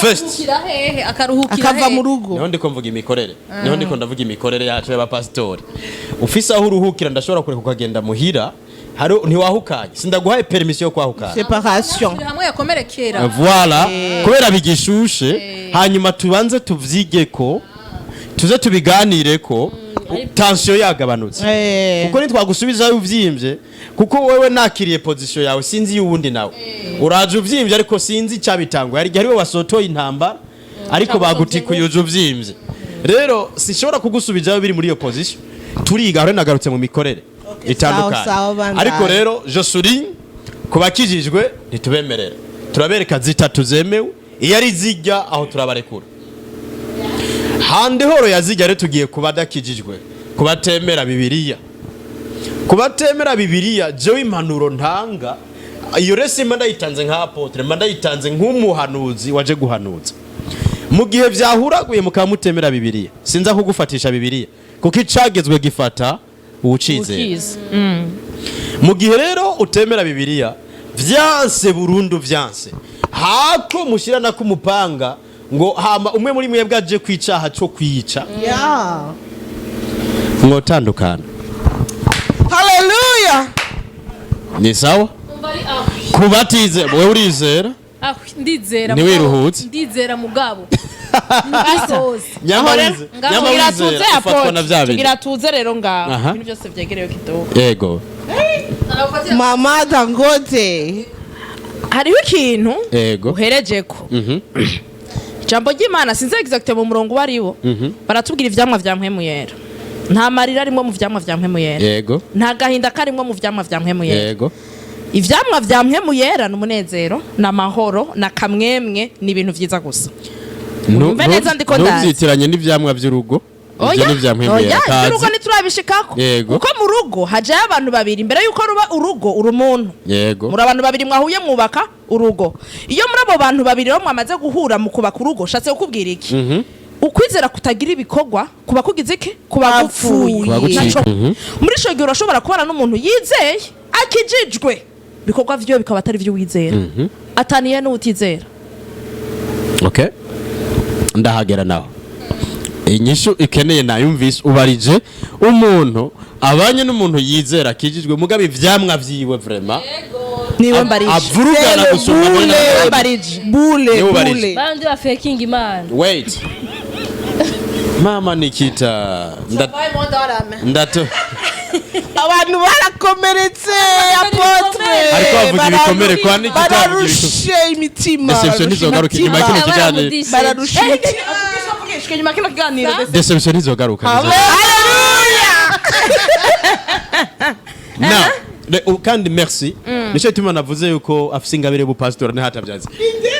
first. Akaruhukira hehe? Akaruhukira Akava hehe? mu rugo. Niho ndiko mvuga imikorere, niho ndiko ndavuga imikorere yacu y'abapasitori. Ufise aho uruhukira, ndashobora kureka ukagenda muhira, hari ntiwahukanye, sindaguhaye permission yo kwahukana. Séparation. Hamwe yakomerekera. Voilà, kubera bigishushe, hanyuma tubanze tuvyige ko tuze tubiganire ko tension yagabanutse, kuko nitwagusubizayo uvyimbye, kuko wewe nakiriye position yawe, sinzi y'uwundi nawe uraje uvyimbye, ariko sinzi icyabitanguye, hari igihe ariwe wasotoye intambara, ariko bagutikuye uje uvyimbye. Rero sinshobora kugusubizayo biri muri iyo position. Turiga rero, nagarutse mu mikorere itandukanye. Sawa, sawa, bandanye. Ariko rero je souligne, ku bakijijwe ntitubemerera, turabereka zitatu zemewe, iyo ari zijya aho turabarekura hande horo yazijya. Rero tugiye kuba adakijijwe, kubatemera Bibiliya. Kubatemera Bibiliya, jewe impanuro ntanga iyo rese mba ndayitanze nka apôtre, mba ndayitanze nk'umuhanuzi waje guhanuza. Mu gihe vyahuraguye mukaba mutemera Bibiliya, sinza kugufatisha Bibiliya, kuko icagezwe gifata uwucizera. Ukizi. Mu gihe rero utemera Bibiliya, vyanse burundu, vyanse hako mushyirana k'umupanga ngo hama umwe muri mwebwe aje kwicaha co kwica, mwotandukana. Haleluya. Ni sawa kubatize, wewe urizera? Ah, ndizera. Ntiwiruhutse? Mugabo. Ndizera mugabo Ntibisoze. Nyama wize, Ngaho nyama Tugira wizera tuze ufatwa na vya apôtre, bindi. tugira tuze rero ngaho. Ibintu byose vyegereye kidogo. Yego. Mama Dangote. Hariho ikintu uherejeko. Ijambo ry'Imana, sinzi exactement mu murongo uwo ariwo, baratubwira ivyamwa vya Mpwemu Yera. Nta marira arimwo mu vyamwa vya Mpwemu Yera. Nta gahinda karimwo mu vyamwa vya Mpwemu Yera. Ivyamwa vya Mpwemu Yera ni umunezero, ni amahoro, ni akamwemwe, ni ibintu vyiza gusa. Unyumve neza, ndiko ndazi. Ntuvyitiranye n'ivyamwa vy'urugo. Ivyo Oya, ni vya Mpwemu oya, Yera. iby'urugo Kazi. ntiturabishikako. Kuko mu rugo hajayo abantu babiri. Imbere y'uko ruba urugo, uri umuntu. Muri abantu babiri mwahuye mwubaka urugo. Iyo muri abo bantu babiri rero mwamaze guhura mu kubaka urugo, shatse kukubwira iki? Ukwizera kutagira ibikorwa kuba kugize iki? Kuba gupfuye. Kuba guciye. Naco- Muri ico gihe urashobora kubana n'umuntu yizeye, akijijwe, ibikorwa vyiwe bikaba atari vyo wizera, ataniye n'uwutizera. Okay, ndahagera naho. Inyishu ikeneye nayumvise. Ubarije umuntu abanye n'umuntu yizera, akijijwe, mugabo ivyamwa vyiwe vraiment Niwe mbarije. avurugana gusumba Bule. muri Mbarije. Bule. Niwe ubarije. Bule. Bandi ba faking Imana. Wait. Mama Nikita, ndato. Abantu barakomeretse, apôtre. Ariko bavuga ibikomere kwa Nikita, bavuga ibikomere. Bararushe imitima. Déception ntizogaruka inyuma y'kino kiganiro. Bararusha imitima. Avugishwe nyuma kino kiganiro. Déception ntizogaruka. Haleluya. Na kandi merci, nicyo gituma navuze yuko afise ingabire y'ubupasitori ntihatabyaze,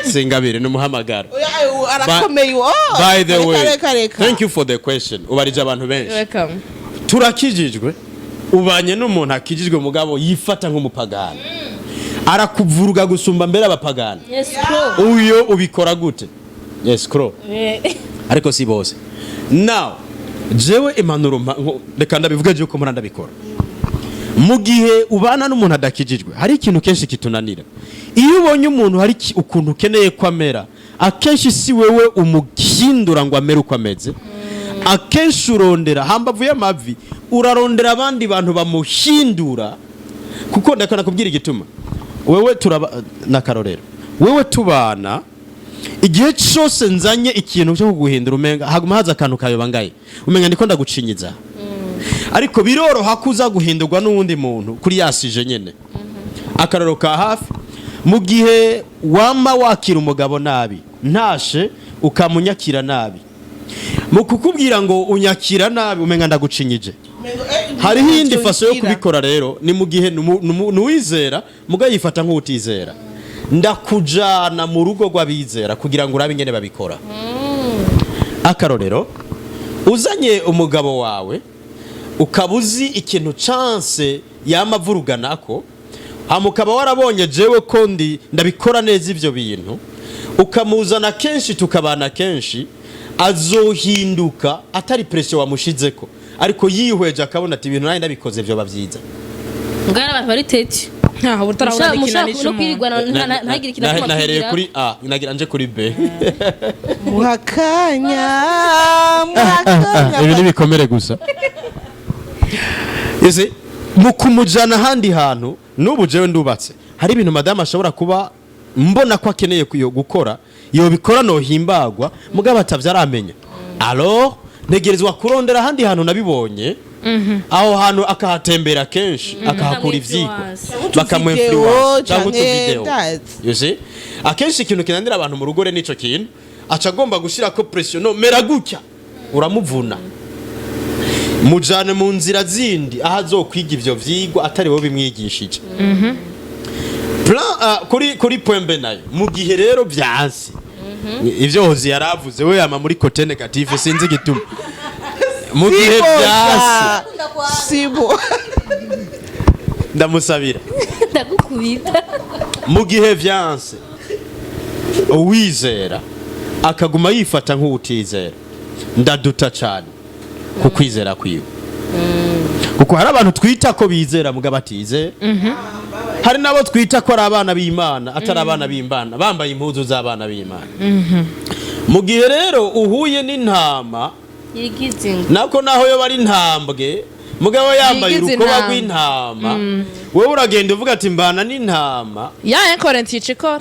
si ingabire, ni umuhamagaro. Oya, arakomeye, oh. By the Reka, way, reka, reka. thank you for the question. Ubarije abantu benshi. Welcome. Turakijijwe, ubanye n'umuntu akijijwe mugabo yifata nk'umupagani, arakuvuruga gusumba mbere abapagani. Yes, bro. Uyo ubikora gute? Yes, cro. Ariko si bose. Now jewe impanuro reka ndabivuge jewe uko mpora ndabikora. Mu gihe ubana n'umuntu adakijijwe, hari ikintu kenshi kitunanira. Iyo ubonye umuntu hari ukuntu ukeneye ko amera, akenshi si wewe umuhindura ngo amere uko ameze. Akenshi urondera hambavu y'amavi, urarondera abandi bantu bamuhindura, kuko ndakana kubwira igituma wewe turaba n'akarorero. Wewe tubana, igihe cyose nzanye ikintu cyo kuguhindura, umenga haguma haza akantu kayoba ngaye, umenga ndiko ndagucinyiza. Ariko biroroha ko uza guhindurwa n'uwundi muntu kuri yasije nyene. Akarorero ka hafi: mu gihe wama wakira umugabo nabi, ntashe ukamunyakira nabi, mu kukubwira ngo unyakira nabi, umenga ndagucinyije. Hariho iyindi façon yo kubikora rero, ni mu gihe nuwizera muga yifata nk'utizera, ndakujana mu rugo rw'abizera kugira ngo urabe ingene babikora. Akarorero, uzanye umugabo wawe, ukaba uzi ikintu chance yama avuruganako, hama ukaba warabonye jewe ko ndi ndabikora neza ivyo bintu, ukamuzana kenshi, tukabana kenshi, azohinduka atari pression wamushizeko, ariko yihweje akabona ati ibintu nanjye ndabikoze vyoba vyiza. Ngana abantu bari têtus. Ntaho utarabona. Mushaka ikintu no kwirigwana, ntagire ikintu na kimwe Nahereye akwigira. kuri A, nagira nje kuri B. Muhakanya, muhakanya. Ibi nibikomere gusa. Ese mu kumujana ahandi hantu, n'ubu jewe ndubatse, hari ibintu madamu ashobora kuba mbona ko akeneye gukora, yobikora nohimbagwa, mugabo atavyo aramenya. Alors ntegerezwa kurondera ahandi hantu nabibonye, aho hantu akahatembera kenshi, akahakura ivyigwa. Bakamu-influence. Bakamu-influence cyangwa canke utuvideo. ndazi. You see? Akenshi ikintu kinanira abantu mu rugo rero nico kintu aca agomba gushirako pression, no mera gutya, uramuvuna. Mujane mu nzira zindi aho azokwiga ivyo vyigwa atari wowe bimwigishije. Plan A, kuri point B nayo, mu gihe rero vyanse ivyo Hozi yaravuze, we yama muri côté négative, sinzi igituma. Mu gihe vyanse, Sibo. Ndamusabira. Ndagukubita. Mu gihe vyanse, uwizera akaguma yifata nk'uwutizera, ndaduta cyane ku kwizera kwiwe, kuko hari abantu twita ko bizera mugabo batizera, hari n'abo twita ko ari abana b'Imana atari abana b'Imana, bambaye impuzu z'abana b'Imana. Mu gihe rero uhuye n'intama Yigize ingwe. nako naho yo bari intambwe mugabo yambaye Yigize urukoba intama. rw'intama, wowe uragenda uvuga ati mbana n'intama. Ya inkorenti yicikora.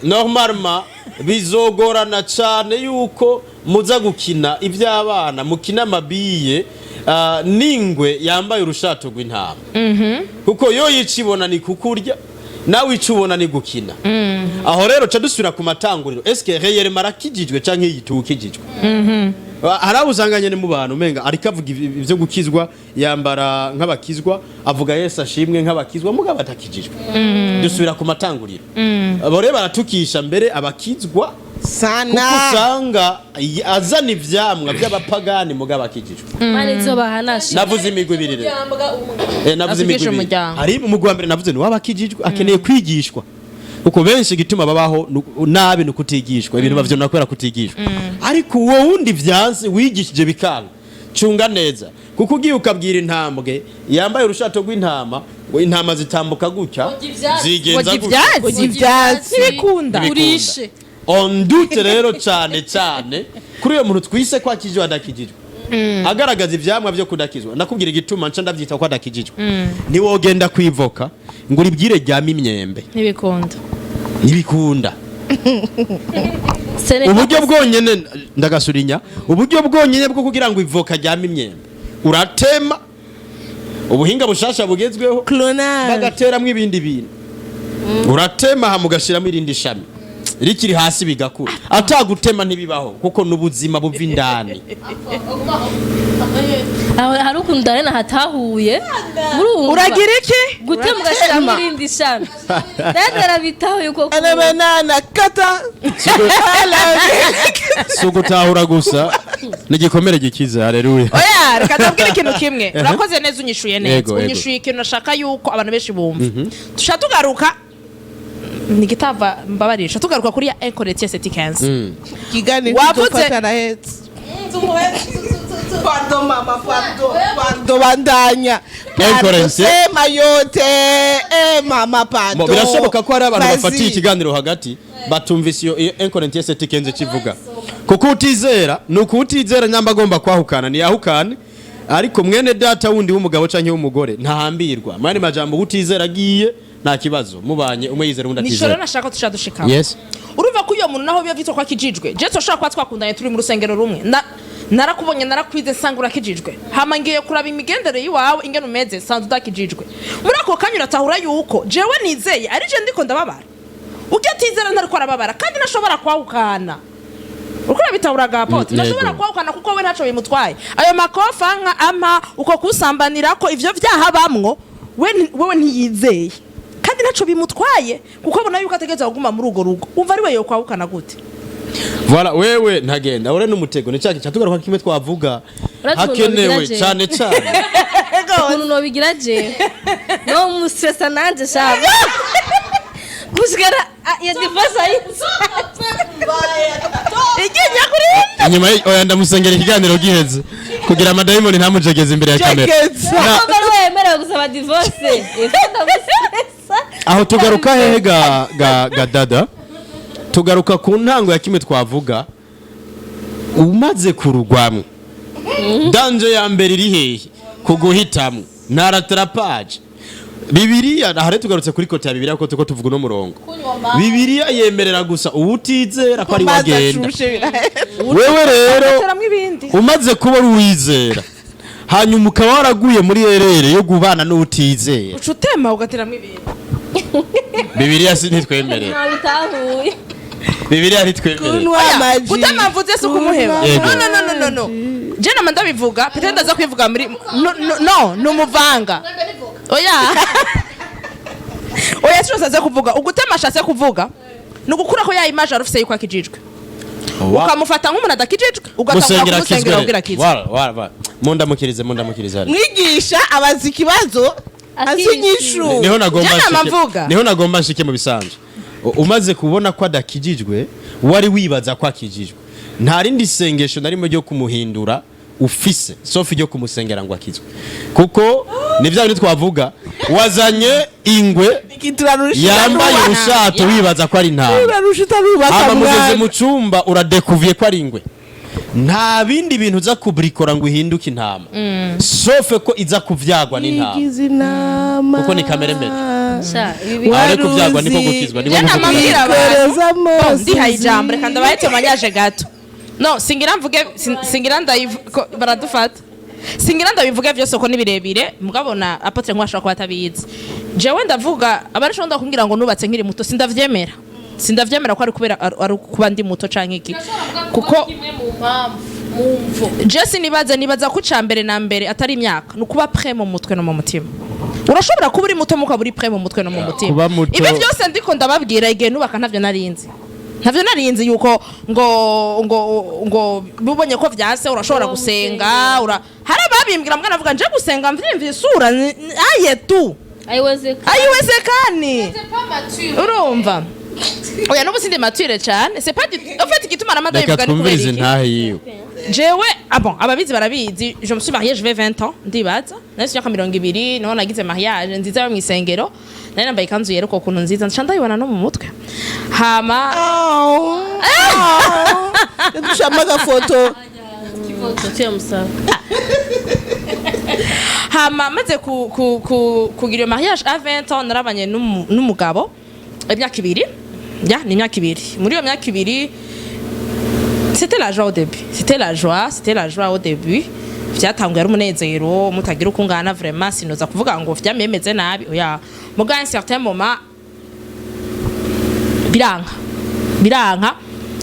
Normalement bizogorana cyane yuko muza gukina iby'abana, mukina amabiye n'ingwe yambaye urushato rw'intama, kuko yo yicibona ni kukurya, nawe icubona ni gukina. Aho rero ca dusubira ku matanguriro: eske réellement arakijijwe canke yitukijijwe? Hari abo usanga nyene mu bantu umenga ariko avuga ivyo gukizwa, yambara nk'abakizwa, avuga Yesu ashimwe nk'abakizwa, mugabo atakijijwe. Dusubira ku matanguriro. Abo rero baratukisha mbere abakizwa, kuko Sana. usanga azana ivyamwa by'abapagani mugabo akijijwe. Imana izobahanashe. Navuze imigwi ibiri rero. Navuze imigwi Atukisha ibiri. umuryango. Hari umugwi wa mbere navuze ni w'abakijijwe akeneye kwigishwa, kuko benshi igituma babaho nabi ni ukutigishwa ibintu bavyona kubera kutigishwa. Ariko uwo wundi vyanse, wigishije bikanga, cunga neza, kuko ugiye ukabwira intambwe yambaye urushato rw'intama ngo intama zitambuka gutya, zigenza Ngo gutya, ivyatsi. Ngo ivyatsi. Ntibikunda. Ntibikunda. Urishe. On doute rero cyane cyane kuri uyo muntu twise ko akijijwe adakijijwe, agaragaza ivyamwa byo kudakizwa. Ndakubwira igituma nca ndavyita ko adakijijwe: niwogenda kwivoka ngo uribwire ryama imyembe. Ntibikunda. Ntibikunda. Uburyo bwonyene, ndagasurinya, uburyo bwonyene bwo kugira ngo ivoka ryame imyembe, uratema. Ubuhinga bushasha bugezweho, Clonage. bagateramwo ibindi bintu, uratema hama ugashiramo irindi shami rikiri hasi, bigakura. Atagutema ntibibaho, kuko n'ubuzima buva indani. Aho hari ukuntu Darena hatahuye, murumva? Uragira iki? Gutema ugashyiramo irindi shami, Darena arabitahuye uko kuntu. Anabanana kata. Si ugutahura gusa, ni igikomere gikize, haleluya. Oya, reka ndabwire ikintu kimwe. Urakoze neza, unyishuye neza. Yego, yego. Unyishuye ikintu nashaka yuko abantu benshi bumva. Tushaka tugaruka ni gitava, mbabarisha, tugaruka kuri ya 1 Corinthiens 7:15. Kiganiro tuzofata arahetse. Pardon mama, pardon, pardon, bandanya. Un Corinthiens. Sema yote, eh mama, pardon. Mo, birashoboka ko hari abantu Vas-y. bafatiye ikiganiro hagati batumvise iyo 1 Corinthiens 7:15 kivuga. Kuko utizera ni ukutizera, nyamba agomba kwahukana ntiyahukane, ariko mwene data wundi w'umugabo canke w'umugore ntahambirwa. Mwene majambo, utizera agiye nta kibazo, mubanye umwe yizera undi Nishoro atizera. nashaka tushaka dushika. Yes. Urumva ko uyo muntu naho biba vyitwa ko akijijwe, je turashobora kuba twakundanye, turi mu rusengero rumwe, narakubonye, narakwize, nsanga urakijijwe, hama ngiye kuraba imigendere y'iwawe ingene umeze, nsanze udakijijwe. Muri ako kanya uratahura yuko jewe nizeye ari je ndiko ndababara, ujya atizera ntariko arababara, kandi ntashobora kwahukana. Uko urabitahura gapote? Ntashobora kwahukana kuko we ntaco bimutwaye. Ayo makofa nka ampa uko kusambanira ko ivyo vyaha bamwo, we wewe ntiyizeye kandi ntaco bimutwaye, kuko abona yuko ategerezwa kuguma muri urwo rugo. Umva, ari we yokwahukana gute? Voilà, wewe ntagenda ure n'umutego ni cya cyatugaruka kimwe twavuga. Uretse ukuntu Hakenewe bigira je. cyane cyane. Ukuntu nobigira je no mustressa nanje shaka gushikara ya divorce ayinzu. Iginya kuri Inyuma oya, ndamusengera ikiganiro giheze kugira amadayimoni ntamujegeze imbere ya kamera. Jegeza. Ko ari wemerewe gusaba divorce, ifu ndamustressa. Aho tugaruka hehe ga dada? Tugaruka ku ntango ya kimwe twavuga. Umaze kurugwamwo, danger ya mbere iri hehe? Kuguhitamwo nta rattrapage. Bibiliya aha rero, tugarutse kuri côté ya Bibiliya, kuko turiko tuvuga uno murongo, Bibiliya yemerera gusa uwutizera ko ari Amazi wagenda. ashushe birahetse. Wewe rero Teramwo ibindi. umaze kuba uri uwizera, hanyuma ukaba waraguye muri erreur yo kubana n'utizera, Uca utema ugateramwo ibindi. Bibiliya si ntitwemerera. Ntabitahuye. Bibiliya ntitwemerera. Kunywa amaji. Gutema mvuze si ukumuheba. Yego. No, no, no, no, no, no, je nama ndabivuga, peut-être ndaza kwivuga muri no, no, no, ni umuvanga. Oya, oya, sico aze kuvuga. Ugutema ashatse kuvuga ni ugukuraho ya image wari ufise yuko akijijwe, ukamufata nk'umuntu adakijijwe, ugatangura Musengera. kumusengera kugira Akizwe. akizwe. Wala wala wala, mundamukirize, mundamukirize hariya. Mwigisha abaza ikibazo azi Akishyura. inyishu. Niho nagomba Je nama nshike. mvuga. Niho nagomba nshike. Mu bisanzwe, umaze kubona ko adakijijwe, wari wibaza ko akijijwe, nta rindi sengesho narimo ryo kumuhindura ufise sauf ryo kumusengera ngo akizwe, kuko ni bya bindi twavuga, wazanye ingwe yambaye urushato wibaza ko ari intama. Turarusha utarubaka. Hama mugeze Mwana. mu cumba, uradekuviye ko ari ingwe. Nta bindi bintu uza kuburikora ngo ihinduke intama, sauf ko iza kuvyagwa n'intama. Yigize inama. Kuko ni kamere mbere. Sha, ibi Aho rero kuvyagwa niko gukizwa, niko Je nama gukizwa. mbwira abantu. Wikoreza Bon, amazi. ndihaye ijambo, reka ndabahe témoignage gato. No singira mvuge, singira baradufata, singira ndabivuge vyose ko ni birebire. Mugabona apôtre nko ashobora kuba atabizi. Jewe ndavuga, abarishobora ndakumbwira ngo nubatse nkiri muto, sindavyemera, sindavyemera ko ari kubera ari kuba ndi muto canke iki, kuko kimwe mu mpamvu, mu mvo. Je sinibaza, nibaza ko ica mbere na mbere atari imyaka, ni ukuba prêt mu mutwe no mu mutima. Urashobora kuba uri muto mukaba uri prêt mu mutwe no mu mutima. Kuba muto- Ibi byose ndiko ndababwira, igihe nubaka ntavyo narinzi, ntavyo narinzi yuko ngo bubonye ko vyase urashobora gusenga. Hari ababimbwira, mbwa navuga nje gusenga mvyimvye isura aye tu. Ayiwezeka. Ayiwezekani, urumva? Oya, n'ubu sindi mature cyane, c'est pas du en fait igituma namada Reka bivuga ni kubera twumvirize iki? intahe yiwe. Jewe, ah bon, ababizi barabizi, je me suis mariée, je vais 20 ans, ndibaza nari imyaka 20 niho nagize mariage nziza yo mw'isengero. Nari nambaye ikanzu yera uko kuntu nziza, nca ndayibona no mu mutwe, hama Dushamo agafoto. Kivoto musaba. Hama maze kugira iyo mariage à 20 ans, narabanye n'umugabo imyaka 2, ya ni imyaka 2. Muri iyo myaka 2 C'était la joie au début, c'était la joie, c'était la joie au début. Vyatanguye ari umunezero mutagira uko ungana. Vraiment, sinoza kuvuga ngo vyamemeze nabi, oya. Muga un certain moment biranka, biranka,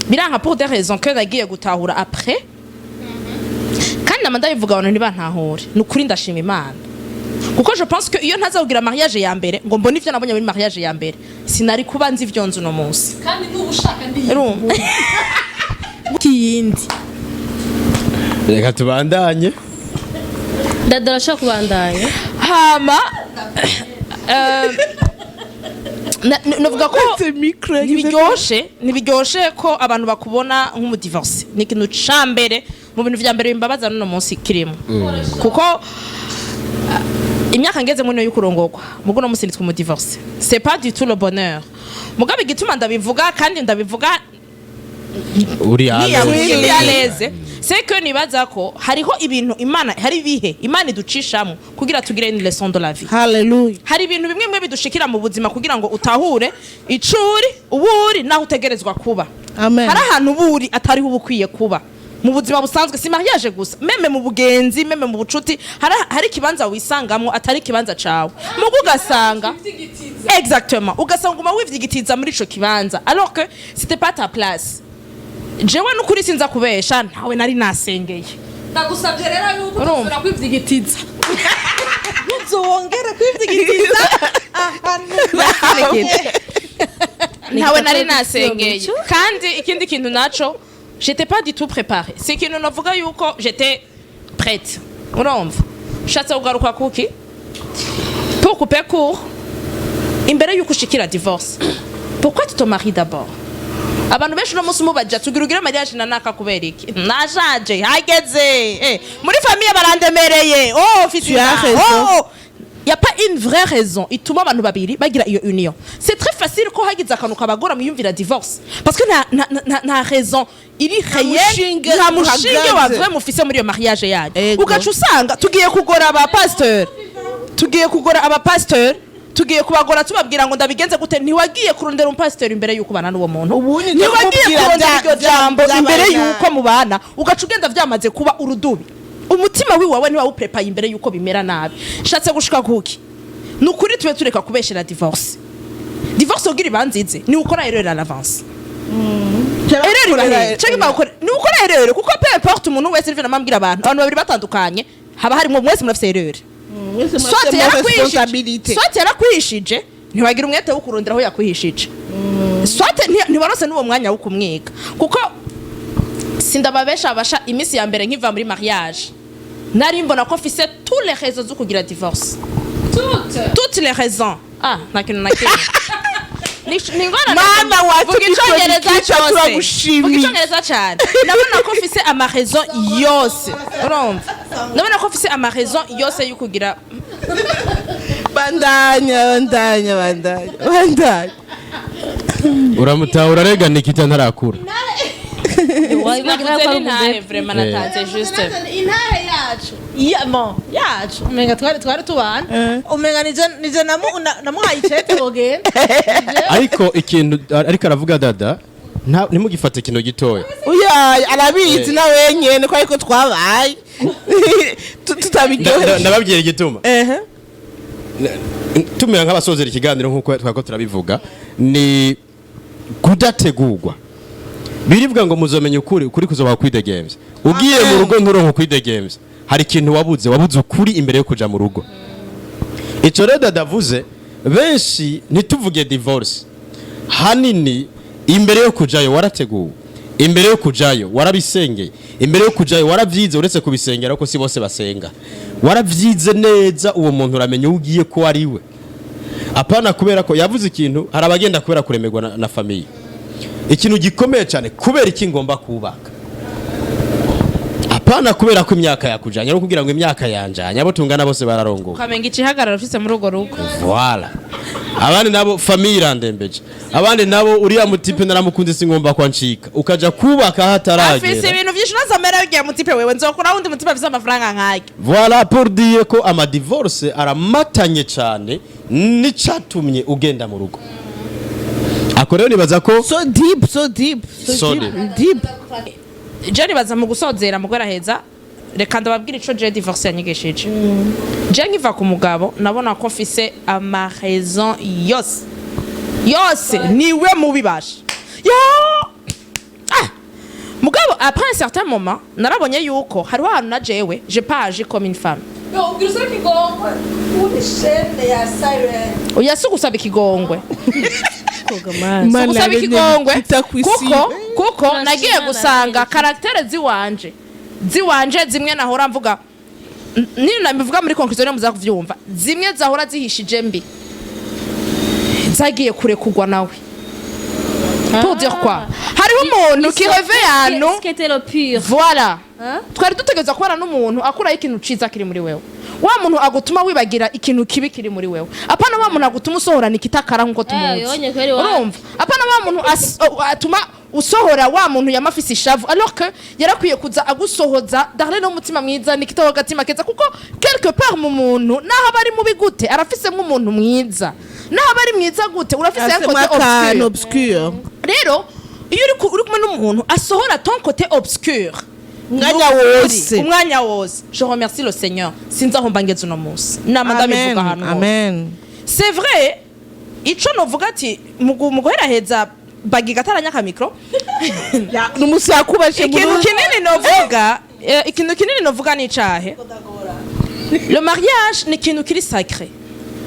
biranka pour des raisons que nagiye gutahura après. Kandi nama ndabivuga, abantu ntibantahure. Ni ukuri, ndashima Imana, kuko je pense que iyo ntaza kugira mariage ya mbere ngo mbone ivyo nabonye muri mariage ya mbere, sinari kuba nzi ivyo nzi uno munsi. Kandi n'ubu ushaka ndi Urumva? Kiyindi. Reka tubandanye. Dada, urashobora kubandanya. Hama navuga ko ntibiryoshe ko abantu bakubona nk'umu divorcé. Ni ikintu ca mbere mu bintu vya mbere bimbabaza n'uno munsi kirimo, kuko imyaka ngeze muri yo kurongorwa, mugo uno munsi nitwa umu divorcé, c'est pas du tout le bonheur. Mugabo igituma ndabivuga, kandi ndabivuga uri niyahuye à l'aise. Ndi à l'aise, c'est que nibaza ko hariho ibintu Imana, hari ibihe Imana iducishamo kugira tugire une leçon de la vie. Hallelujah. Hari ibintu bimwe bimwe bidushikira mu buzima kugira ngo utahure icuri uba uri naho utegerezwa kuba. Amen. Hari ahantu uba uri atariho uba ukwiye kuba mu buzima busanzwe, si mariage gusa, même mu bugenzi, même mu bucuti, hari ikibanza wisangamwo atari ikibanza cawe, mugo ugasanga, exactement, ugasanga uguma wivyigitiza muri ico kibanza alors que c'était pas ta place. Jewe n'ukuri sinza kubesha, ntawe nari nasengeye. Ndagusabye rero yuko Urumva? utazira kwivyigitiza, ntuzongere kwivyigitiza ahantu. Ntawe nari nasengeye. Kandi ikindi kintu naco, j'étais pas du tout préparée. Si ikintu navuga yuko j'étais prête. Urumva, nshatse kugaruka kuki? Pour couper court, imbere yuko ushikira divorce, pourquoi tu te maries d'abord? Abantu benshi uno munsi umubaja tugira ugire mariage na naka kubera iki? Nashaje, hageze, muri famille barandemereye, oh fils. Tu as raison. Oh, y a pas une vraie raison ituma abantu babiri bagira iyo union. C'est très facile ko hagize akantu kabagora mwiyumvira divorce, parce que nta raison iri réelle, mushinge nta mushinge wa uhagaze. vrai mufise muri iyo mariage yanyu. Ego. Ugaca usanga tugiye kugora aba pasteur, tugiye kugora aba pasteur, tugiye kubagora tubabwira ngo ndabigenze gute. Ntiwagiye kurondera umupasiteri imbere yuko ubana n'uwo muntu. Ubundi Ntiwagiye ndakubwira kurondera iryo jambo byabaye imbere nabi. yuko mubana, ugaca ugenda vyamaze kuba urudubi. Umutima wiwawe ntiwawuprepaye imbere yuko bimera nabi. Shatse gushika kuki? Ni ukuri, tube tureka kubeshera divorce. Divorce kugira ibanzize ni ukora erreur à l'avance. Erreur ibahe canke bakora ni ukora erreur, kuko peu importe, umuntu wese, nivyo namambwira abantu babiri batandukanye, haba harimo mwese murafise erreur. Soit yarakwihishije, responsabilité. soit yarakwihishije, ntiwagira umwete wo kurondera aho yakwihishije, soit ntiwarose n'uwo mwanya wo kumwiga. Kuko sindababesha abasha, iminsi ya mbere nkiva muri mariage, nari mbona ko mfise tous les raisons zo kugira divorce, toutes les raisons. Ah, nta kintu na kimwe. Ni ingorane. Mana wacu, Vuga icongereza Nikita, cyose. turagushimiye. Vuga icongereza cyane. Ndabona ko mfise ama raisons yose. Urumva, ndabona ko mfise ama raisons yose yo kugira. Bandanya, bandanya, bandanya, bandanya. Uramutahura rega, Nikita ntarakura. Navuze n'intahe, vraiment natanze juste. Intahe yacu ya mo yacu, umenga twari tubana, umenga nije namuhaye icete bogenda. Ariko ikintu ariko aravuga dada, ntimugifate ikintu gitoya. Uya arabizi na wenyene ko ariko twabaye tutabiryoheje. Ndababwira igituma. Ehe. Tumera nk'abasozera ikiganiro, nk'uko twako turabivuga, ni kudategurwa. Birivuga ngo muzomenya ukuri, ukuri kuzoba kwidegemvya. Ugiye mu rugo nturonka kwidegemvya, hari ikintu wabuze. Wabuze ukuri imbere yo kuja mu rugo. Ico rero dadavuze, benshi ntituvuge divorce hanini, imbere yo kujayo warateguwe, imbere yo kujayo warabisengeye, imbere yo kujayo waravyize. Uretse kubisengera, ko si bose basenga, waravyize neza uwo muntu, uramenya uwo ugiye ko ari we. Apana kubera ko yavuze ikintu, hari abagenda kubera kuremerwa na famille. Ikintu gikomeye cyane, kubera iki ngomba kubaka? Apana kubera ko imyaka yakujanye, ari kugira ngo imyaka yanjanye, abo tungana bose bararongowe. Ukamenga igihagararo ufise muri urwo rugo. Voilà. Abandi nabo famille irandembeje, abandi nabo uriya mu type naramukunze, singomba kwa ncika. Ukaja kubaka Afise hataragera. ibintu vyinshi unazamera yagiye mu type, wewe nzokura wundi mu type afise amafaranga nk'ayo. Voilà, pour dire ko ama divorce aramatanye cyane n'icatumye ugenda mu rugo. Ako rero nibaza ko So deep, so deep, so So deep, deep. Je nibaza mu gusozera, mu guheraheza, reka ndababwira ico je divorce yanyigishije. Je nkiva ku mugabo, nabona ko mfise ama raisons yose yose, niwe mubibasha yo. Ah! Mugabo après un certain moment, narabonye yuko hariho ahantu na jewe j'ai pas agi comme une femme. Yo, ubwira usaba ikigongwe, ubu ni chaîne ya siren. Oya, si ugusaba ikigongwe. Imana Gusaba yaremye ikigongwe kita kw'isi. kuko Turashima nagiye Imana gusanga yaremye. caractères ziwanje zimwe nahora mvuga, niyo nabivuga muri conclusion niyo muza kuvyumva, zimwe zahora zihishije mbi zagiye kurekugwa nawe. Pour dire quoi? Hariho umuntu qui réveille ahantu. Ce qui était le pire. Voilà. Hein? Twari dutegereza kubana n'umuntu akuraho ikintu ciza kiri muri wewe, wa muntu agutuma wibagira ikintu kibi kiri muri wewe, apana wa muntu agutuma usohorana ikitakara nkuko tumuzi. Yonye kweli wa. Urumva, apana wa muntu atuma usohora wa muntu yamafise ishavu, alors que yarakwiye kuza agusohoza Darlene w'umutima mwiza, Nikita w'agatima keza, kuko quelque part mu muntu, naho aba ari mubi gute, arafise nk'umuntu mwiza, naho aba ari mwiza gute, urafise un Afisemo côté akantu obscur. obscur. Rero iyo uri kumwe n'umuntu asohora ton côté obscur Umwanya nukuri, wose. Umwanya wose, je remercie le Seigneur, sinzi aho mba ngeze uno munsi, nama ndabivuga Amen. ahantu hose. Amen. C'est vrai, ico novuga ati mu guheraheza, bagiga ataranyaka micro. N'umusi yakubashe. Ikintu kinini novuga ni icahe? Le mariage ni ikintu kiri sacré,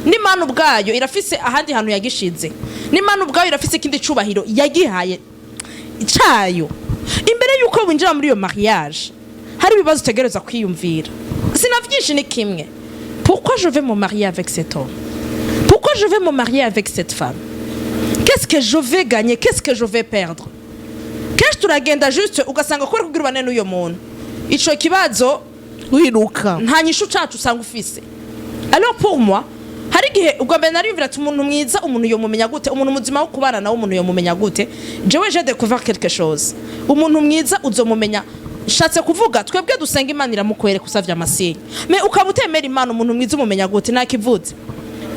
n'Imana ubwayo irafise ahandi hantu yagishize, n'Imana ubwayo irafise ikindi cubahiro yagihaye cayo. Imbere yuko winjira muri iyo mariage, hari ibibazo utegereza kwiyumvira, sina vyinshi, ni kimwe: pourquoi je vais me marier avec cet homme? Pourquoi je vais me marier avec cette femme? Qu'est-ce que je vais gagner? Qu'est-ce que je vais perdre? Kenshi turagenda juste ugasanga kubera kugira ubane n'uyo muntu, ico kibazo wiruka. Nta nyishu cacu usanga ufise. Alors pour moi, hari igihe ubwa mbere nariyumvira ati: umuntu mwiza, umuntu yomumenya gute? Umuntu muzima wo kubana nawe, umuntu yomumenya gute? Jewe j'ai découvert quelque chose: umuntu mwiza uzomumenya, nshatse kuvuga twebwe dusenga Imana iramukwereka usavye ama signes, mais ukaba utemera Imana, umuntu mwiza umumenya gute? Nakivuze,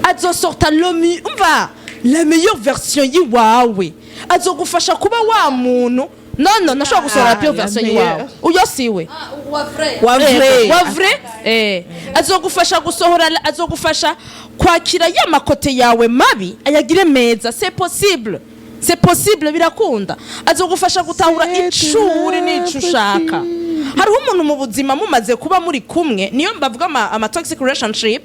azosorta le umva, la meilleure version yiwawe, azogufasha kuba wa muntu. Non, nashobora gusohora la pire Ah, la version meilleure. yiwawe, uyo siwe. Wa vrai. Wa vrai. Wa vrai, azogufasha gusohora, azogufasha kwakira ya ma côtés yawe mabi ayagire meza. C'est possible, c'est possible, birakunda. Azogufasha gutahura ico uri n'ico ushaka. Hariho umuntu mu buzima mumaze kuba muri kumwe, niyo mbavuga ama toxic relationship,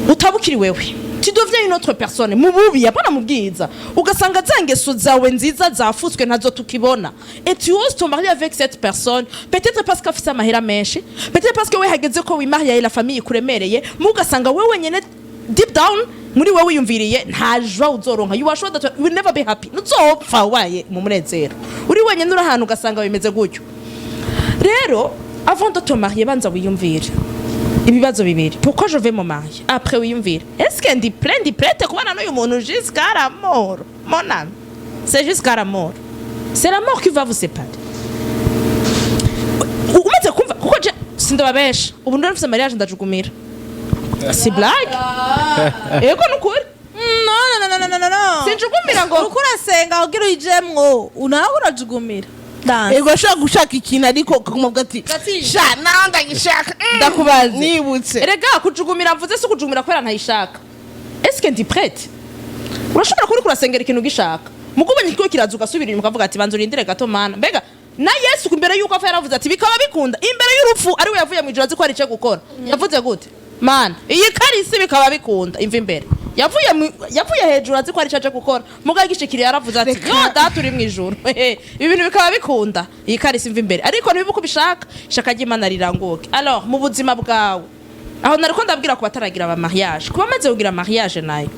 utabukiri wewe, tu deviens une autre personne mu bubi, apana mu bwiza, ugasanga za ngeso zawe nziza zafutswe, ntazo tukibona, et tu oses te marier avec cette personne, peut-être parce qu'afise amahera menshi, peut-être parce que we hageze ko wimariye, la famille ikuremereye, mu ugasanga we wenyene deep down muri wewe wiyumviriye nta joie uzoronka. You are sure that you will never be happy, ntuzopfa waye mu munezero uri wenyene, uri ahantu ugasanga bimeze gutyo. Rero avant de te marier, banza wiyumvire ibibazo bibiri: pourquoi je vais me marier? Après wiyumvire: est-ce que ndi prêt, ndi prête kubana n'uyu muntu jusqu'à la mort? Mon ami, c'est jusqu'à la mort, c'est la mort qui va vous séparer. Umaze kumva, kuko je sindababesha, ubu ndafise mariage ndajugumira, si blague, yego, nukuri. No, no, no, no, no, no, no. Sinjugumira ngo Uriko urasenga kugira uyijemwo, nawe urajugumira. Danse. Ego, ashobora gushaka ikintu ariko ukaguma uvuga ati: Gati. "Sha, nawe ndagishaka." Ndakubaze. Nibutse. Erega kujugumira mvuze si ukujugumira kubera ntayishaka. Est-ce que ndi prête? Urashobora kuba uriko urasengera ikintu ugishaka, mugubonye ikigo kiraza, ugasubira inyuma ukavuga ati: "Banza urindire gato, Mana." Mbega na Yesu imbere yuko apfa yaravuze ati: "Bikaba bikunda." Imbere y'urupfu, ari we yavuye mu ijuru azi ko hari icyo gukora, yavuze gute? "Mana, iyi karisi bikaba bikunda imva imbere." Yavuye hejuru azi ko hari icyo aje gukora, mugabo agishikiriye yaravuze ati: "Yo Data uri mu ijuru, ibi bintu bikaba bikunda, iyi karisi imva imbere, ariko ntibibe uko ubishaka, ishaka ry'Imana riranguke." Alors mu buzima bwawe, aho nariko ndabwira ku bataragira aba mariage, kuba amaze kugira mariage nayo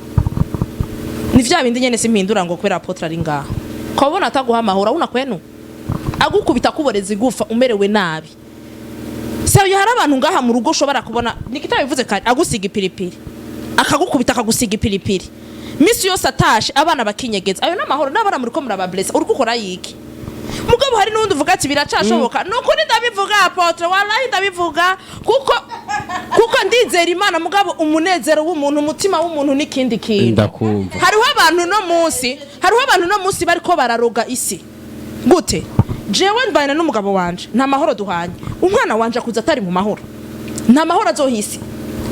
ni vya bindi nyene, simpindura ngo kubera apôtre ari ngaha. Ukabona ataguha amahoro, abona kwenu agukubita, akuboreza igufa, umerewe nabi. Sérieux, hari abantu ngaha mu rugo ushobora kubona, Nikita bivuze kare, agusiga ipiripiri, akagukubita, akagusiga ipiripiri misi yose, atashe abana bakinyegeza. Ayo n'amahoro n'abana muriko murabablessa, uri gukora yiki? Mugabo hari n'undi uvuga ati: "Biracashoboka." Ni ukuri ndabivuga, apôtre, wallahi ndabivuga, kuko ndizera Imana. Mugabo umunezero w'umuntu, umutima w'umuntu n'ikindi kintu. Ndakumva. Hariho abantu no munsi bariko bararoga isi gute? Jewe mbana n'umugabo wanje, nta mahoro duhanye. Umwana wanje akuze atari mu mahoro, nta mahoro azohisi.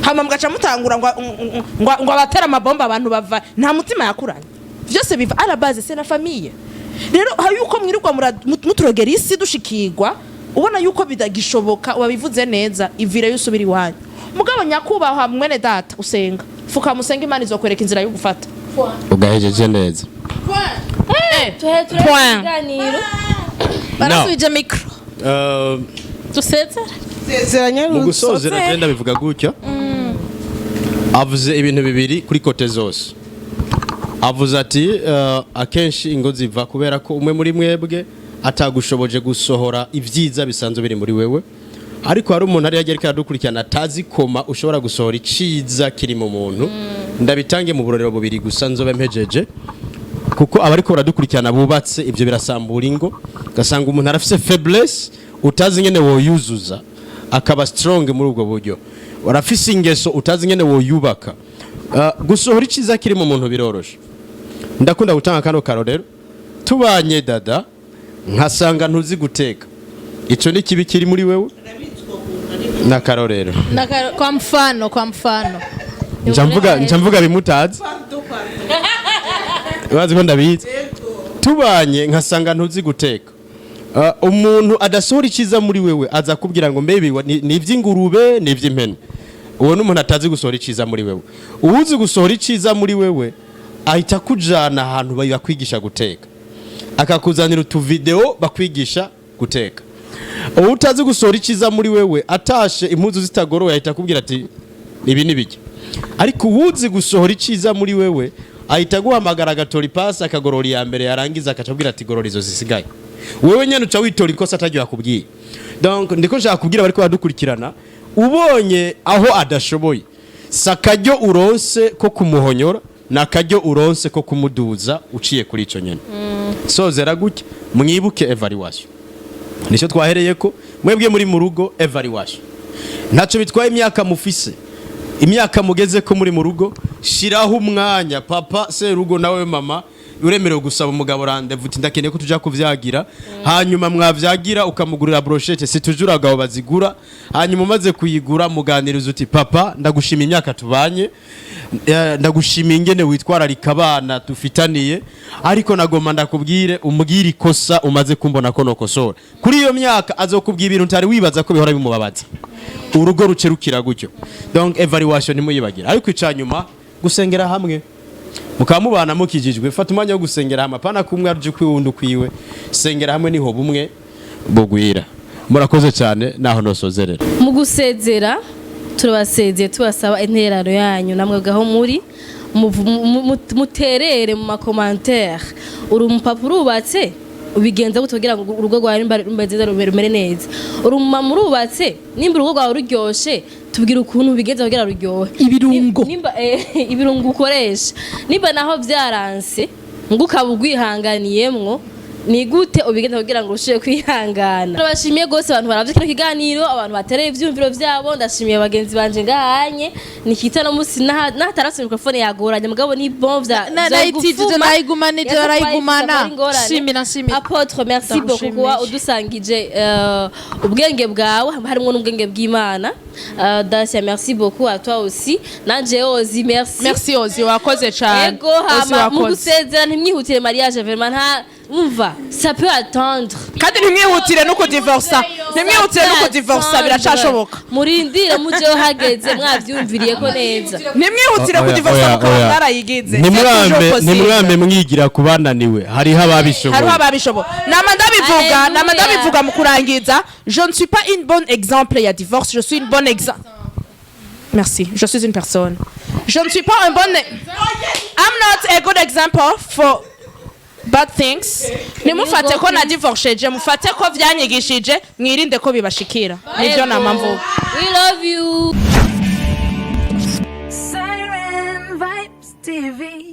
Hama mugaca mutangura ngo abatera amabomba abantu bava nta mutima yakuranye. Vyose biva à la base, c'est la famille. Rero hari yuko mwirirwa muturogera isi dushikirwa, ubona yuko bidagishoboka. Wabivuze neza, ivire yusubira iwanyu. Mugabo nyakubahwa mwene data usenga, fuka musenga, Imana izokwereka inzira yo gufata. Ugahejeje neza. Tuhe turebe Point. ikiganiro. Barasubije micro. Dusezere. Sezeranya. Mu gusozera, genda bivuga gutya: avuze ibintu bibiri kuri côté zose. Avuze ati akenshi ingo ziva kubera ko umwe muri mwebwe atagushoboje gusohora ibyiza bisanzwe biri muri wewe. Ariko hari umuntu ari yagiye ariko aradukurikirana atazi koma ushobora gusohora iciza kiri mu muntu. Ndabitange mu burorero bubiri gusa, nzobe mpejeje, kuko abariko baradukurikirana bubatse, ibyo birasambura ingo. Ugasanga umuntu arafise faiblesse utazi ingene woyuzuza akaba strong muri ubwo buryo, urafise ingeso utazi ingene woyubaka. Gusohora iciza kiri mu muntu biroroshe. Ndakunda gutanga kano karorero: tubanye dada, nkasanga ntuzi guteka, ico ni kibi kiri muri wewe, n'akarorero. Kwa mfano, kwa mfano. Nca mvuga bimutazi, bazi ko ndabizi. Tubanye nkasanga ntuzi guteka. Umuntu adasohora iciza muri wewe aza kubwira ngo mbe ni iby'ingurube, ni iby'impene. Uwo ni umuntu atazi gusohora iciza muri wewe. Uwuzi gusohora iciza muri wewe ahita akujana ahantu bakwigisha guteka, akakuzanira utuvideo bakwigisha guteka. Uwo utazi gusohora iciza muri wewe, atashe impuzu zitagorowe, ahita akubwira ati ibi ni bike. Ariko uwuzi gusohora iciza muri wewe ahita aguhamagara, agatora ipasi, akagorora iya mbere, yarangiza akaca abwira ati gorora izo zisigaye. Wewe nyene uca witora ikosa ataryo yakubwiye. Donc ndiko nshaka kubwira bariko baradukurikirana: ubonye aho adashoboye, si akaryo uronse ko kumuhonyora, ni akaryo uronse ko kumuduza uciye kuri ico nyene. Sozera gutya: mwibuke évaluation, nicyo twahereye ko. Mwebwe muri mu rugo, évaluation ntacyo bitwaye imyaka mufise, imyaka mugeze ko muri mu rugo. Shiraho umwanya, papa serugo nawe mama, uremerewe gusaba umugabo rendez-vous uti ndakeneye ko tuja kuvyagira. Hanyuma mwavyagira, ukamugurira brochette, si tujura abagabo bazigura. Hanyuma umaze kuyigura, muganiriza uti papa, ndagushima imyaka tubanye, ndagushima ingene witwararika abana dufitaniye, ariko nagomba ndakubwire. Umbwire ikosa umaze kumbona ko nokosora kuri iyo myaka. Azokubwira ibintu utari wibaza ko bihora bimubabaza. Urugo ruce rukira gutyo. Donc évaluation ntimuyibagira. Ariko icanyuma, gusengera hamwe, mukaba mubana mukijijwe, fata umwanya wo gusengera hamwe, apana kumwe aje ukwiwe undi ukwiwe. Sengera hamwe, niho bumwe bugwira. Murakoze cyane, naho nosozerera. Mu gusezera, turabasezeye tubasaba intererano yanyu namwe bwaho muri muterere mu ma commentaires. Uri umupapa urubatse, ubigenza gute kugira ngo urugo rwawe rumeze neza, rumere neza? Uri umumama urubatse, nimba urugo rwawe ruryoshe, tubwira ukuntu ubigenza kugira ruryohe. Ibirungo. Nimba ibirungo ukoresha. Nimba naho byaranse ngo ukaba ugwihanganiyemwo, ni gute ubigenza kugira ngo ushobore kwihangana? Ndabashimiye rwose abantu baravye kino kiganiro, abantu batereye ivyumviro vyabo. Ndashimiye bagenzi banje ngahanye nikita no musi nahatarase microphone yagoranye, mugabo ni bon vya Nayitijije, gufuma. nayigumanije, Yaza barayigumana. kuba ingorane. Shimira, shimira. Apôtre, merci beaucoup kuba udusangije ubwenge bwawe harimo n'ubwenge bw'Imana. Dacia, merci beaucoup à toi aussi. Nanje Ozi, merci. Merci Ozi, wakoze cyane. Ego. Ozi, Hama mu wakoze. gusezera, ntimwihutire mariage, vraiment nta umva, ça peut attendre. Kandi ntimwihutire no kudivorsa, ntimwihutire no kudivorsa, biracashoboka. Murindire mujeho hageze mwavyumviriye ko neza. Ntimwihutire Oya, kudivorsa oya, mukaba oya. mwarayigize. Ntimwame, ntimwame mwigira ku bananiwe, hariho ababishoboye. Hariho ababishoboye. Nama ndabivuga, nama Alléluia. ndabivuga mu kurangiza: je ne suis pas une bonne exemple ya divorce, je suis une bonne exemple, merci, je suis une personne, je ne suis pas un bon, I'm not a good example for bad things. Nimufate ko na divorceje, mufate ko vyanyigishije, mwirinde ko bibashikira. Nivyo nama mvuga. We love you. Siren Vibes TV.